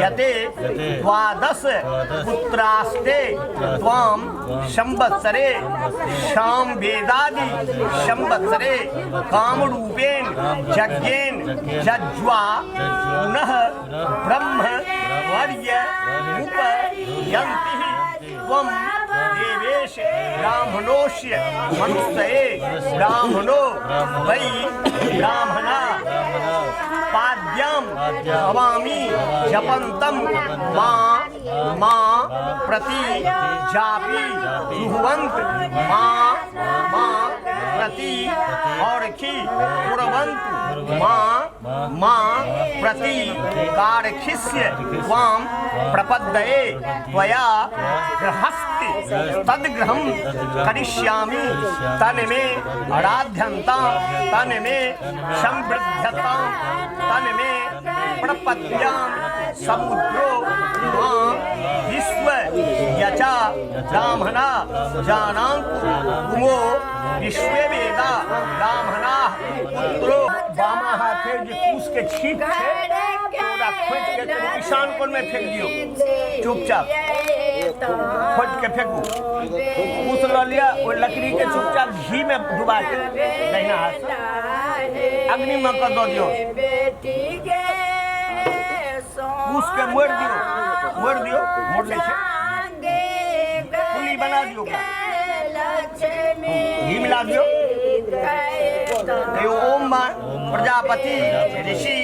यते द्वादश पुत्रास्ते त्वां संवत्सरे शाम वेदादि संवत्सरे कामरूपेण यज्ञेन यज्वा पुनः ब्रह्म वर्य उपयन्ति त्वं देवेश ब्राह्मणोस्य मनुष्ये ब्राह्मणो वै ब्राह्मणा पाद्यं भवामि जपन्तं मा मा प्रति जापि जुह्वन्त मा मा प्रति औरखि कुर्वन्तु मा मा प्रति कारखिस्य त्वां प्रपद्ये त्वया गृहस्ति तद्गृहं करिष्यामि तन्मे आराध्यन्तां तन्मे समृद्ध्यतां तन्मे प्रपद्यां समुद्रो मां विश्व यचा ब्राह्मणा जानांकु गुमो विश्वे वेदा ब्राह्मणा पुत्रो। बामा हाथे जे कुश के छीप छै ओकरा खोटि के कनि ईशान कोण में फेंक दियौ, चुपचाप खोटि के फेंकू। कुश लऽ लिअ, ओहि लकड़ी के चुपचाप घी में डुबा के दहिना हाथ से अग्नि में कऽ दऽ दियौ। कुश के मोड़ि दियौ, मोड़ि दियौ, मोड़ लै छै, पुली बना दियौ, ओकरा घी मिला दियौ। कहियो ओम मां प्रजापति ऋषि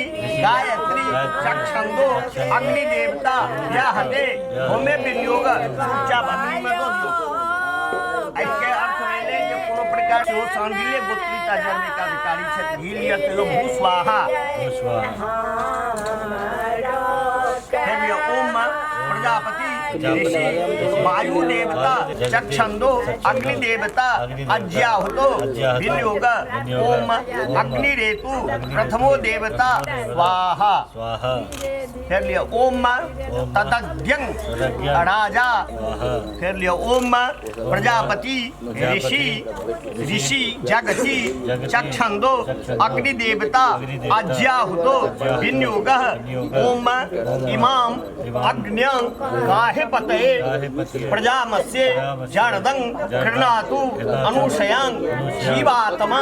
गायत्री चक्षंदो अग्नि देवता याहते होमे विनियोग, चुपचाप अग्नि में दऽ दियौ। एहिके अर्थ भेलै जे कोनो प्रकार से ओ सांडिल्य गोत्रीता जन्म के अधिकारी छथि। घी लिअ, कहियो भू स्वाहा, फेर लिअ ओम मां प्रजापति ऋषि वायु देवता चक्षंदो अग्नि देवता अज्ञाहुतो विनियोग ओम अग्निरेतु प्रथमो देवता स्वाहा। फेर लिअ ओम तदज्ञं राजा। फेर लिअ ओम प्रजापति ऋषि ऋषि जगति चक्षंदो अग्नि देवता अज्ञाहुतो विनियोग ओम इमाम अग्न्यं गाहे पतये प्रजामस्य जरदं कृणातु अनुशयां जीवात्मा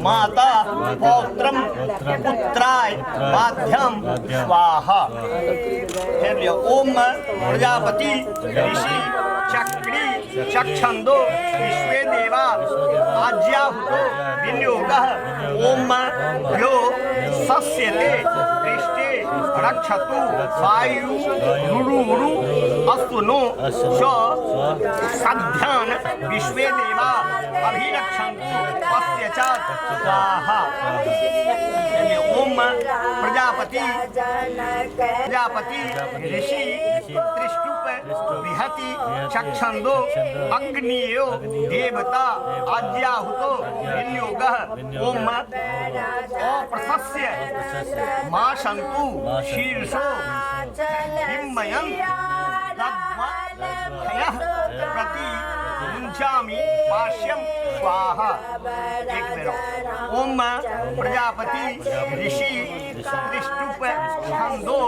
माता पौत्रं पुत्राय बाध्यं स्वाहा। फेर लिअ ओम प्रजापति ऋषि चक्री चक्षंदो विश्वे देवा आज्याहुतो विनियोगः ओम यो सस्यते पृष्ठे रक्षतु वायु रुरुरु अस्तु नो स सध्यान विश्वे देवा अभिरक्षन्तु अस्य च स्वाहा। ओम प्रजापति प्रजापति ऋषि त्रिष्टुप बृहति चक्षंदो अग्नियो देवता आज्याहुतो विनियोगः ओम अप्रशस्य माशन्तु शीर्षो हिमयं तद्वयः प्रति मुञ्चामि पाश्यं स्वाहा। एक बेर ओम प्रजापति ऋषि त्रिष्टुप छन्दो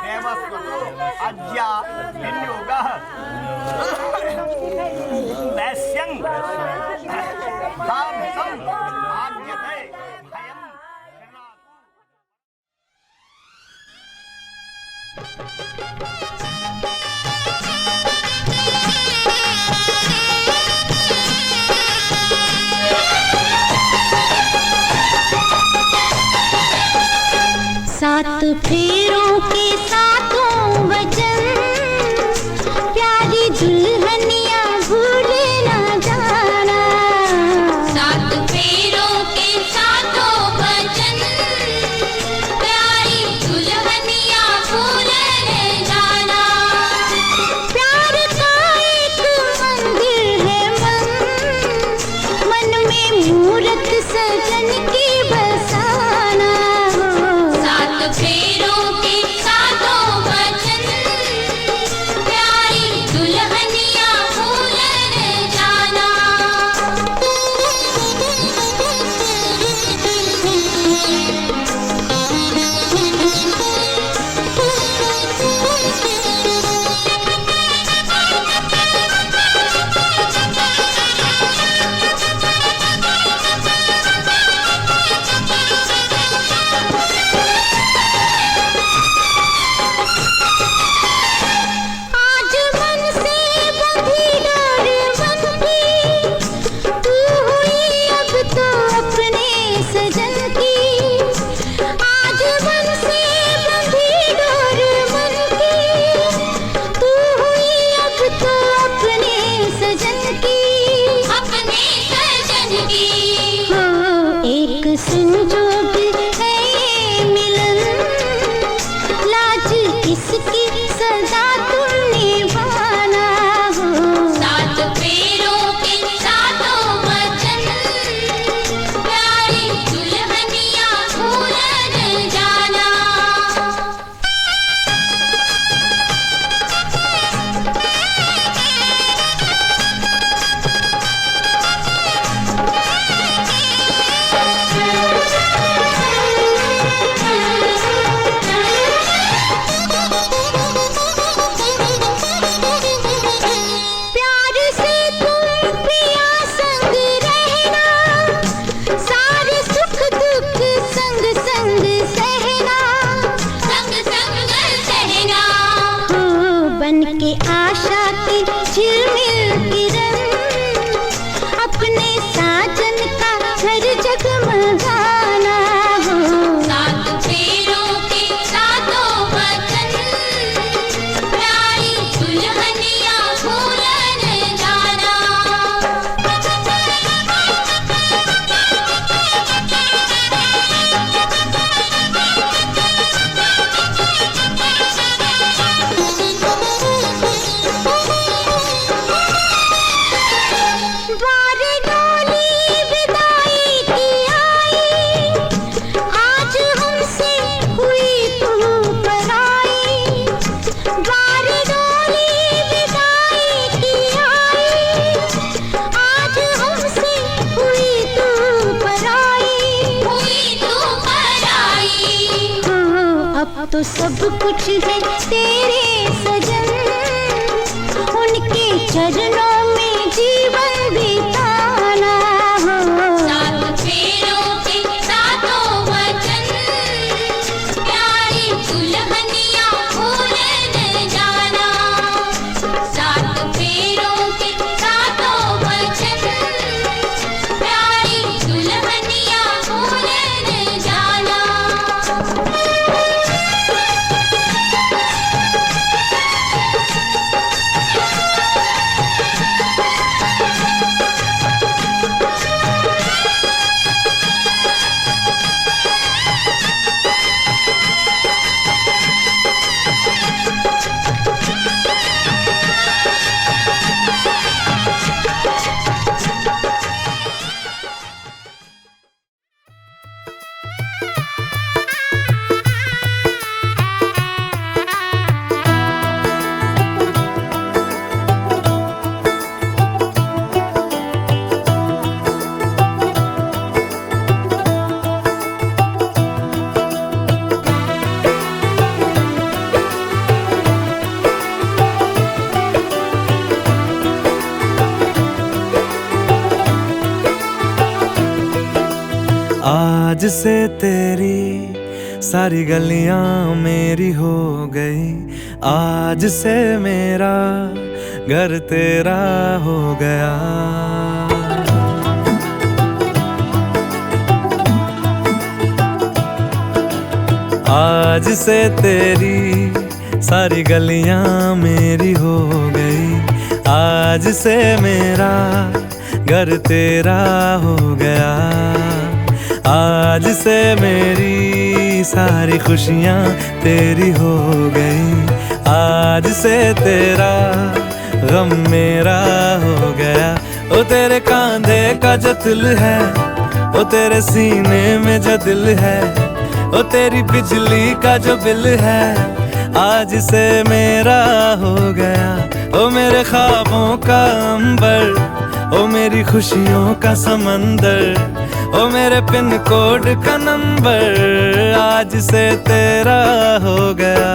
देवस्वतो अज्ञा विनियोगः वैश्यं धाभितं आज्ञते भयं। सात फेरों के सातों वचन, प्यारी दुल्हनिया भूल ना जाना। सात फेरों के सातों वचन, प्यारी दुल्हनिया भूल न जाना। प्यार का एक मंदिर है मन, मन में मूरत सजन की बसाना। सात फेरों के सातों वचन, प्यारी दुल्हनिया भूल न जाना। आज मन से बंधी डोर मन की, तू हुई अब तो अपने सजन की। अब तो सब कुछ है तेरे सजन, उनके चरणों में जीवन बिताना हो। सात फेरों के सातों वचन, प्यारी दुल्हनिया भूल न जाना। सात फेरों के सातों वचन, प्यारी दुल्हनिया भूल न जाना। आज से तेरी सारी गलियां मेरी हो गई, आज से मेरा घर तेरा हो गया। आज से तेरी सारी गलियां मेरी हो गई, आज से मेरा घर तेरा हो गया। आज से मेरी सारी खुशियाँ तेरी हो गई, आज से तेरा गम मेरा हो गया। ओ तेरे कांधे का जो तिल है, ओ तेरे सीने में जो दिल है, ओ तेरी बिजली का जो बिल है, आज से मेरा हो गया। ओ मेरे ख्वाबों का अंबर, ओ मेरी खुशियों का समंदर, ओ मेरे पिन कोड का नंबर, आज से तेरा हो गया।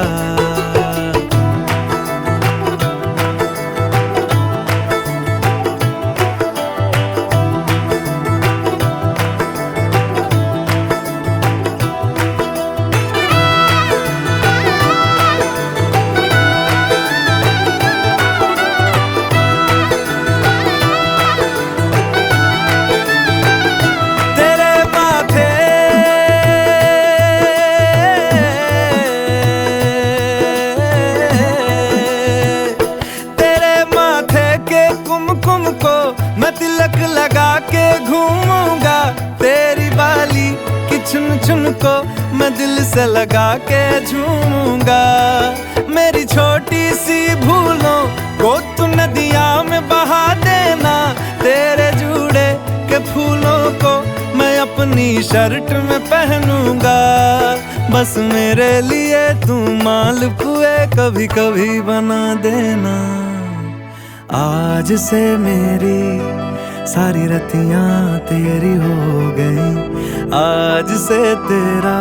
चुन को मैं दिल से लगा के झूमूंगा, मेरी छोटी सी भूलों को तू नदिया में बहा देना। तेरे जूड़े के फूलों को मैं अपनी शर्ट में पहनूंगा, बस मेरे लिए तू मालपुए कभी कभी बना देना। आज से मेरी सारी रतियाँ तेरी हो गई, आज से तेरा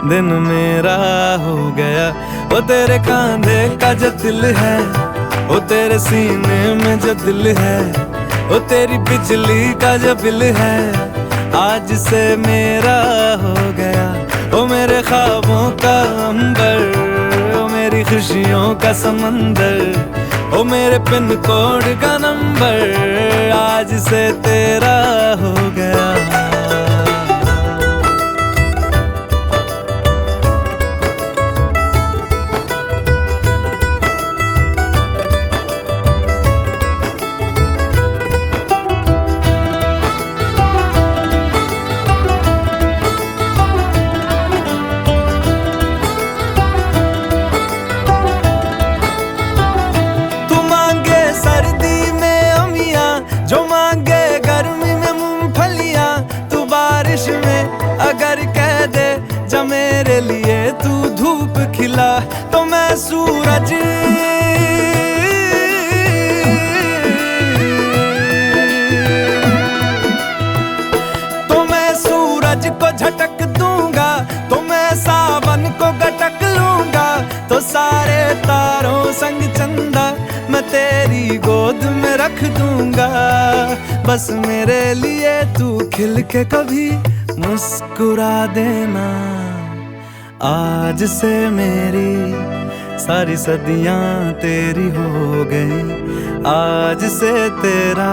दिन मेरा हो गया। ओ तेरे कांधे का जो दिल है, ओ तेरे सीने में जो दिल है, ओ तेरी बिजली का जो बिल है, आज से मेरा हो गया। ओ मेरे ख्वाबों का अंबर, ओ मेरी खुशियों का समंदर, ओ मेरे पिन कोड का नंबर, आज से तेरा हो गया। अगर कह दे जा मेरे लिए तू धूप खिला, तो मैं सूरज को झटक दूंगा, तो मैं सावन को गटक बस मेरे लिए तू खिल के कभी मुस्कुरा देना। आज से मेरी सारी सदियां तेरी हो गई, आज से तेरा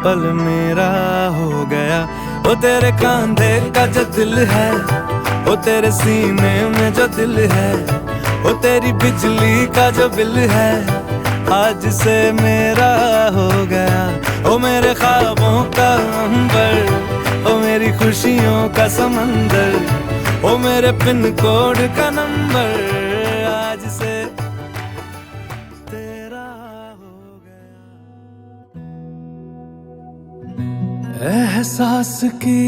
पल मेरा हो गया। ओ तेरे कांधे का जो दिल है, ओ तेरे सीने में जो दिल है, ओ तेरी बिजली का जो बिल है, आज से मेरा हो गया। ओ मेरे ख्वाबों का अंबर, ओ मेरी खुशियों का समंदर, ओ मेरे पिन कोड का नंबर, आज से तेरा हो गया। एहसास की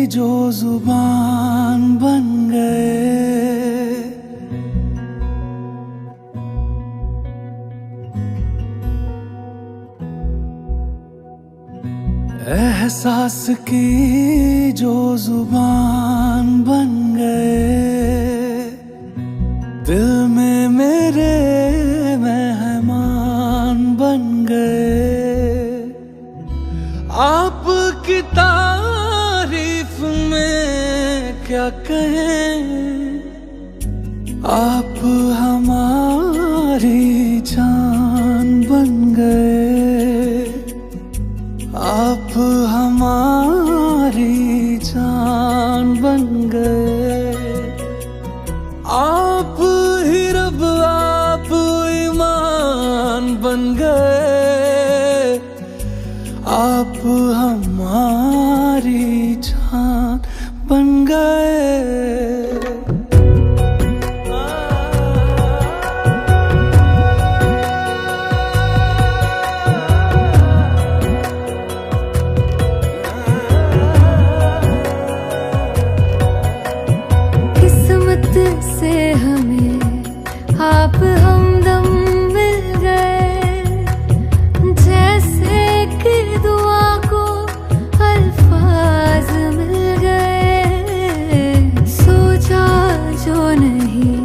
जो जुबान बन गए, एहसास की जो जुबान बन गए, दिल में मेरे मेहमान बन गए। आपकी तारीफ में क्या कहें, आप हमारी जान बन गए, आप हमारी जान बन गए। आप ही रब, आप ईमान बन गए, आप हमारी जान बन गए। से हमें आप हमदम मिल गए, जैसे कि दुआ को अल्फाज मिल गए। सोचा जो नहीं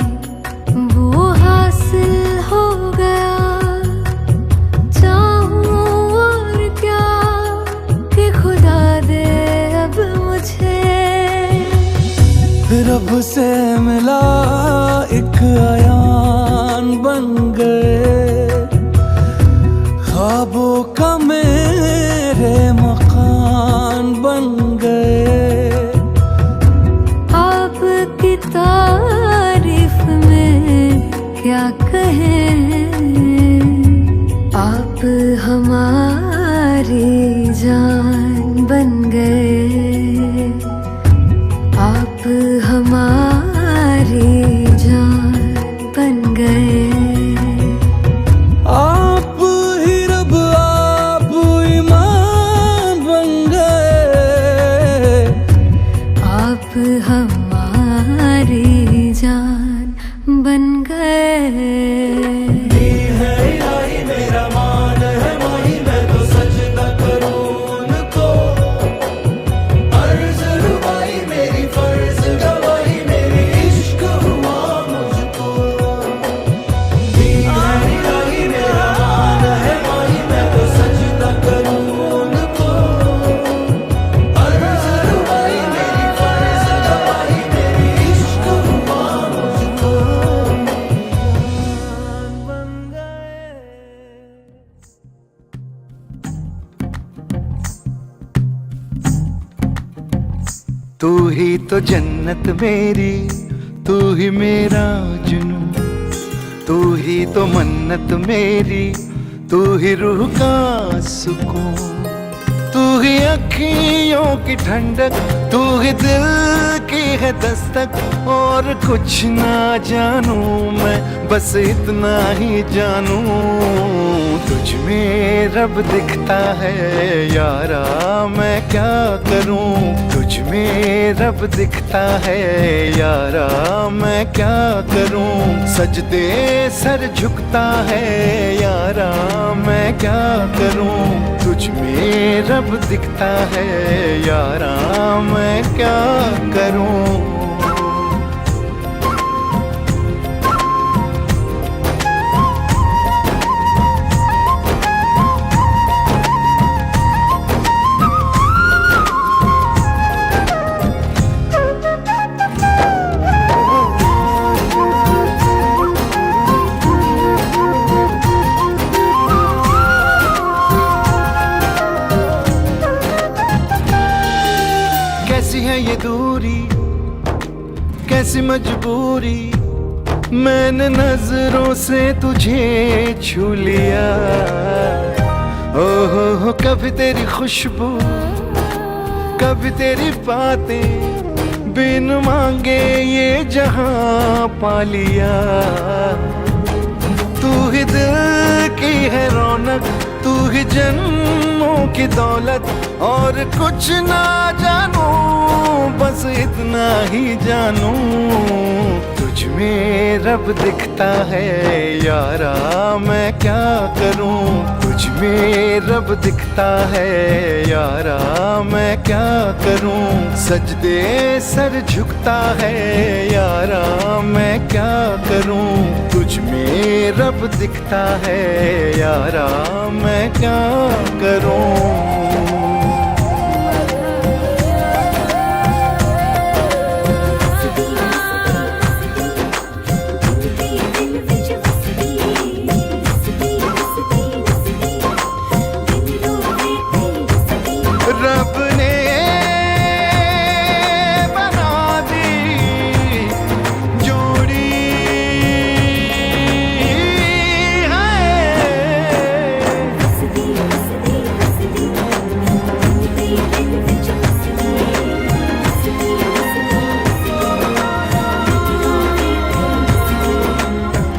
वो हासिल हो गया, चाहूं और क्या कि खुदा दे अब मुझे। रब से मिला एक आयान बन गए, ख्वाबों का मेरे मकान बन गए। आपकी तारीफ में क्या कहें, आप हमारी जान बन गए, आप हमारी जान बन गए। आप ही रब, आप ईमान बन गए, आप हमारी जान बन गए। है इलाही मेरा मान है माही, मैं तो सजदा करूं उनको। अर्ज़ रुबाई मेरी, फर्ज गवाही मेरी, इश्क हुआ मुझको। दीन है इलाही मेरा मान है माही, मैं तो सजदा करूं उनको। अर्ज़ रुबाई मेरी, फर्ज गवाही मेरी, इश्क हुआ मुझको। तू ही तो जन्नत मेरी, तू ही मेरा जुनू, तू ही तो मन्नत मेरी, तू ही रूह का सुकून, तू ही अखियों की ठंडक, तू ही दिल की है दस्तक। और कुछ ना जानू मैं, बस इतना ही जानू, तुझ में रब दिखता है यारा मैं क्या करूं, तुझ में रब दिखता है यारा मैं क्या करूं, सजदे सर झुकता है यारा मैं क्या करूं, तुझ में रब दिखता है यारा मैं क्या करूं। दूरी, कैसी मजबूरी, मैंने नजरों से तुझे छू लिया। ओ हो कभी तेरी खुशबू, कभी तेरी बातें, बिन मांगे ये जहां पा लिया। तू ही दिल की है रौनक, तू ही जन्मों की दौलत, और कुछ ना जानू बस इतना ही जानू, तुझ में रब दिखता है यारा मैं क्या करूं, तुझ में रब दिखता है यारा मैं क्या करूं, सजदे सर झुकता है यारा मैं क्या करूं, तुझ में रब दिखता है यारा मैं क्या करूं। रब ने बना दी जोड़ी है,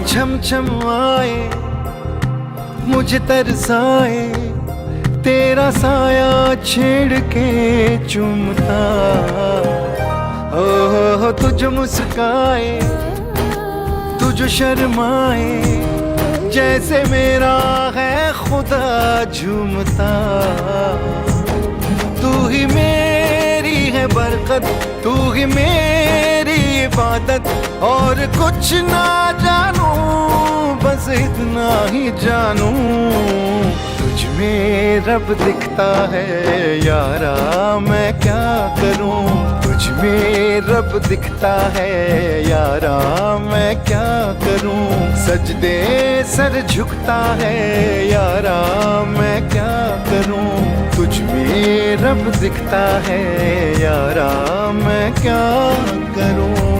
छम छम आए मुझे तरसाए, तेरा साया छेड़ के चूमता, ओ हो तुझ मुस्काए तुझ शर्माए, जैसे मेरा है खुदा झूमता। तू ही मेरी है बरकत, तू ही मेरी इबादत, और कुछ ना जानू बस इतना ही जानू, तुझ में रब दिखता है यारा मैं क्या करूं, तुझ में रब दिखता है यारा मैं क्या करूं, सजदे सर झुकता है यारा मैं क्या करूं, तुझ में रब दिखता है यारा मैं क्या करूं।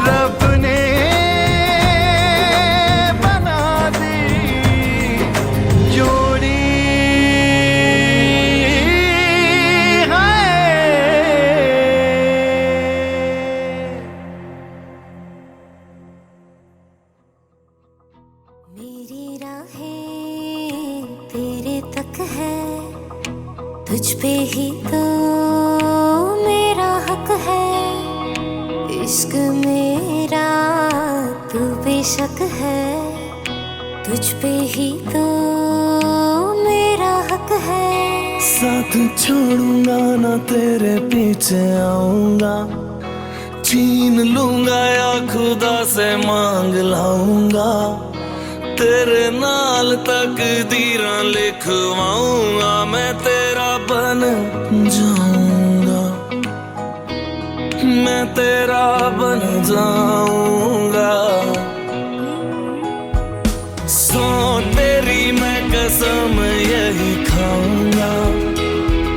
रब ने बना दी जोड़ी है। मेरी राहें तेरे तक है, तुझ पे ही तो मेरा हक है, इश्क मेरा तू बेशक है, तुझ पे ही तो मेरा हक है। साथ छोड़ूंगा ना तेरे पीछे आऊंगा, छीन लूंगा या खुदा से मांग लाऊंगा, तेरे नाल तकदीरां लिखवाऊंगा, मैं तेरा बन जाऊंगा, मैं तेरा बन जाऊंगा। सो तेरी मैं कसम यही खाऊंगा,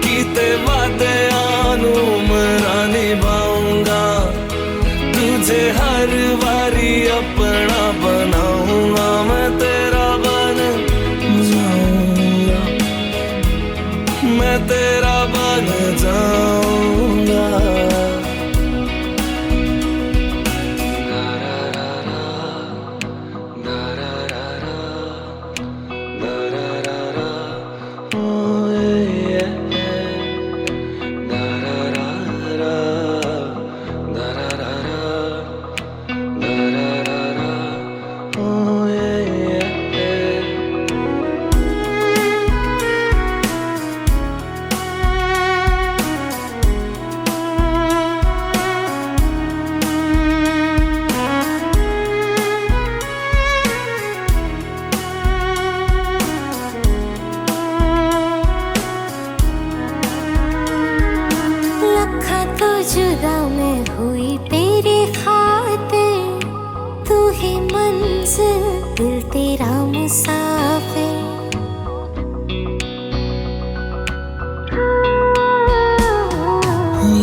कीते वादे आनू उमरा निभाऊंगा, तुझे हर बारी अपना बनाऊंगा, मैं तेरा बन जाऊंगा, मैं तेरा बन जाऊंगा। जुदा मैं हुई तेरे खातिर, तू ही मंजिल दिल तेरा मुसाफिर।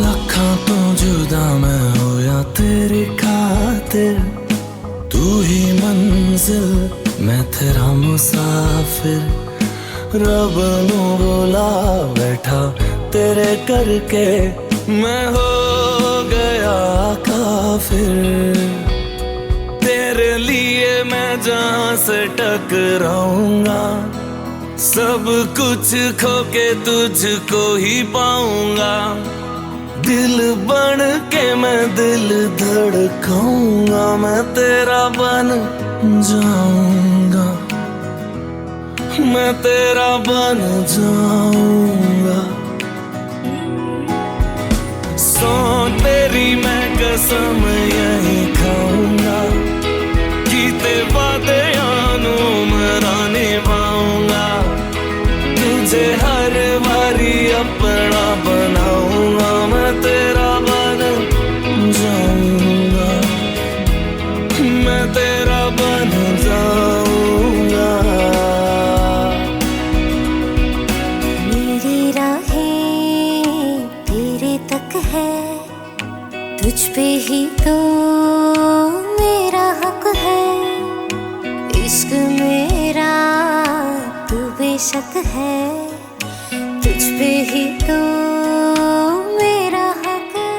ਲੱਖਾਂ ਤੋਂ ਜੁਦਾ ਮੈਂ ਹੋਇਆ ਤੇਰੇ ਖਾਤਰ, तू ही मंजिल मैं तेरा मुसाफिर। रब नू बुला बैठा तेरे करके, मैं हो गया काफिर। तेरे लिए मैं जहां से टकराऊंगा, सब कुछ खो के तुझको ही पाऊंगा। दिल बन के मैं दिल धड़काऊंगा, मैं तेरा बन जाऊंगा, मैं तेरा बन जाऊंगा। सौ तेरी मैं कसम यही खाऊंगा, कीते वादे आनू उमरा निभाऊंगा। तुझे हर बारी अपना बनाऊंगा, मैं तेरा बन जाऊंगा, मैं तेरा बन जाऊंगा। मेरी राहें तेरे तक है, तुझ पे ही तो मेरा हक है। इश्क मेरा तू बेशक है, तुझ पे ही तो मेरा हक है।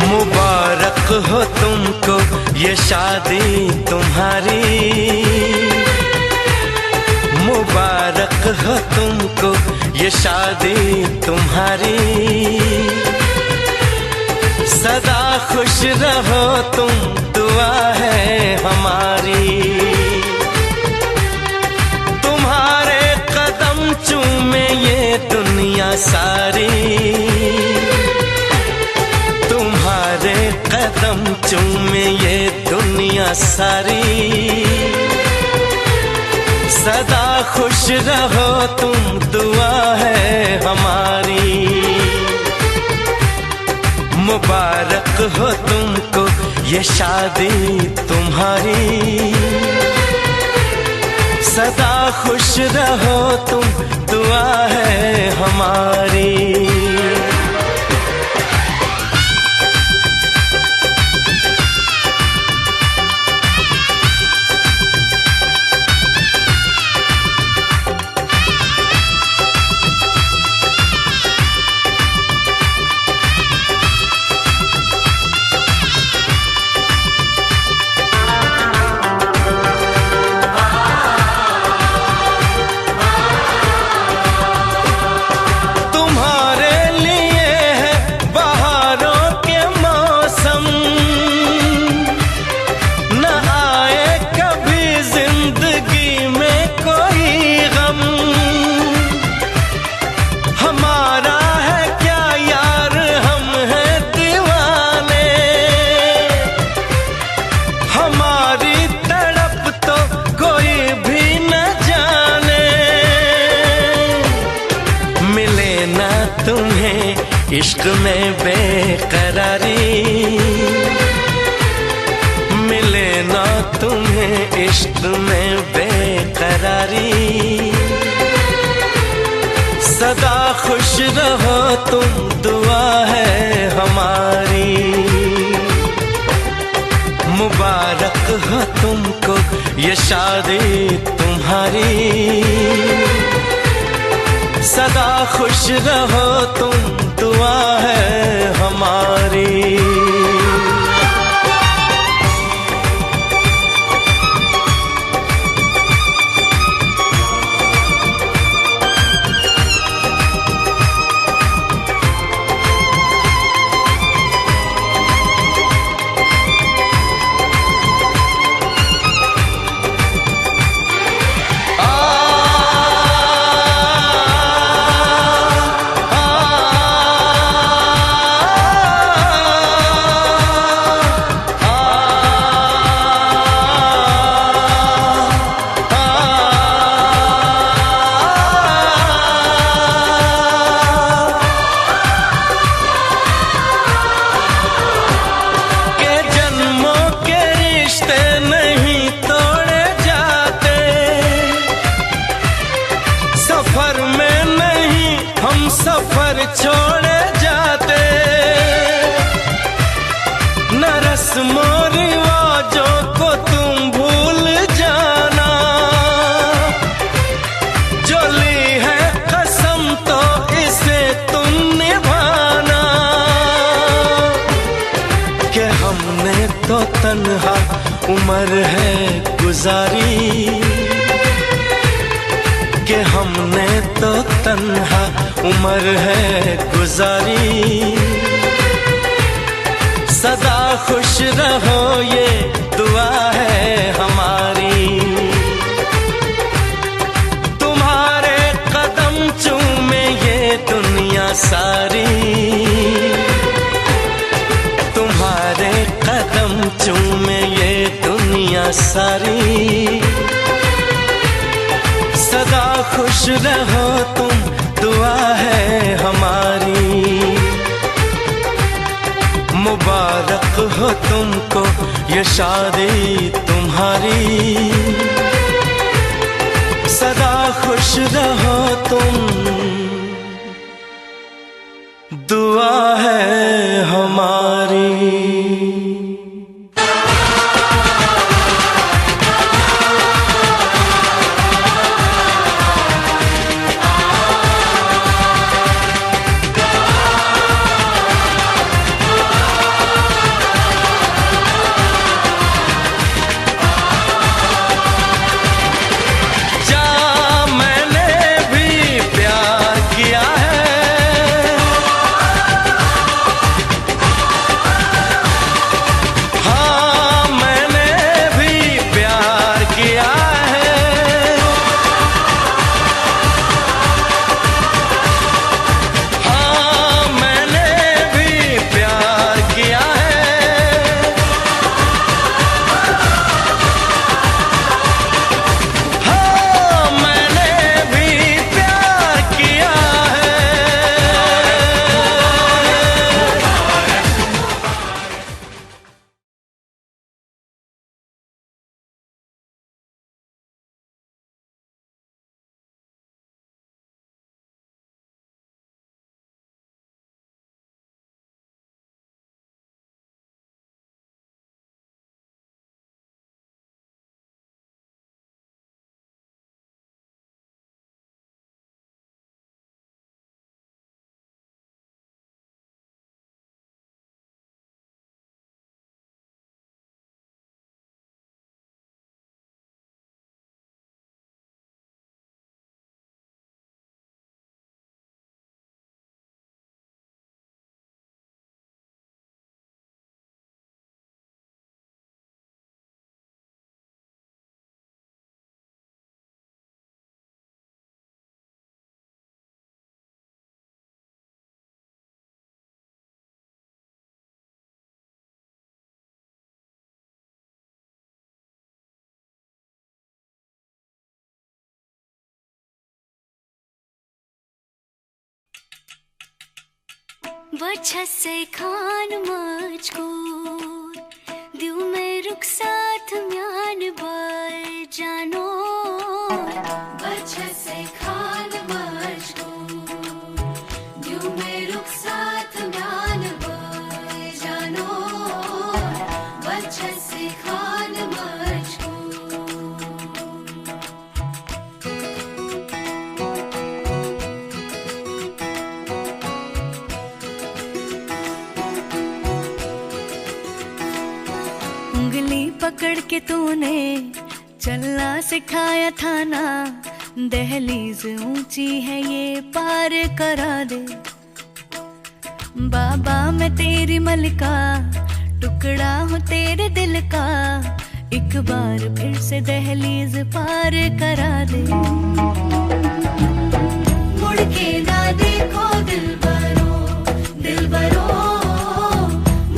मुबारक हो तुमको ये शादी तुम्हारी, मुबारक हो तुमको ये शादी तुम्हारी। सदा खुश रहो तुम, दुआ है हमारी। तुम्हारे कदम चूमे ये दुनिया सारी, तुम्हारे कदम चूमे ये दुनिया सारी। सदा खुश रहो तुम, दुआ है हमारी। मुबारक हो तुमको ये शादी तुम्हारी, सदा खुश रहो तुम, दुआ है हमारी। इश्क में बेकरारी मिले ना तुम्हें, इश्क में बेकरारी। सदा खुश रहो तुम, दुआ है हमारी। मुबारक हो तुमको ये शादी तुम्हारी, सदा खुश रहो तुम, दुआ है हमारी। आ छोड़े जाते, न रस्मों रिवाजों को तुम भूल जाना। जो ली है कसम तो इसे तुम निभाना, कि हमने तो तन्हा उम्र है गुजारी, कि हमने तो तन्हा उम्र है गुजारी। सदा खुश रहो ये दुआ है हमारी, तुम्हारे कदम चूमे ये दुनिया सारी, तुम्हारे कदम चूमे ये दुनिया सारी। सदा खुश रहो तुम दुआ है हमारी, मुबारक हो तुमको ये शादी तुम्हारी। सदा खुश रहो तुम दुआ है हमारी। वछसे खान मजकूर दिल में रुख साथ म्यान बर जानो। वछसे खान मजकूर दिल में रुख साथ म्यान बर जानो। वछसे खान मजकूर। उंगली पकड़ के तूने चलना सिखाया था ना, दहलीज ऊंची है ये पार करा दे। बाबा मैं तेरी मलिका, टुकड़ा हूँ तेरे दिल का, एक बार फिर से दहलीज पार करा दे। मुड़ के ना देखो दिल बरो, दिल बरो,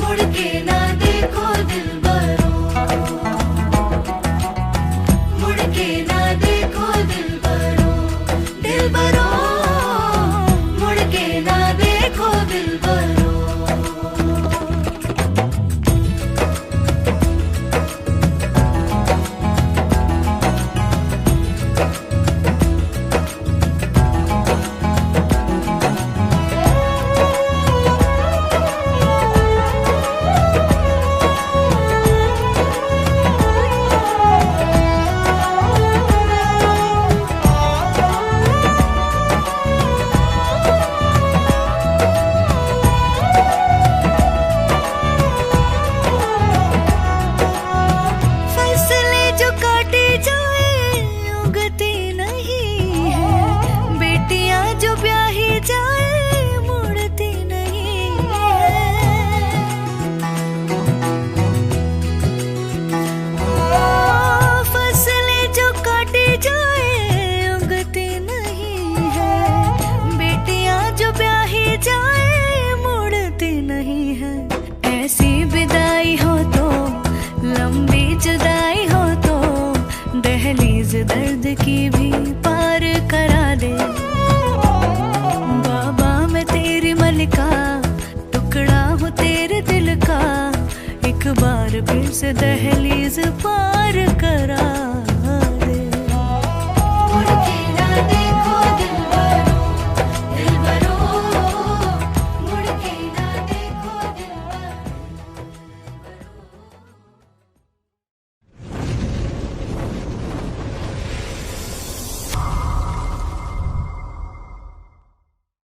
मुड़ के ना देखो दिल बरो, मुड़ के ना देखो दिल बरो, दिल बरो, मुड़ के ना देखो दिल बरो। बार फिर से दहलीज पार करा।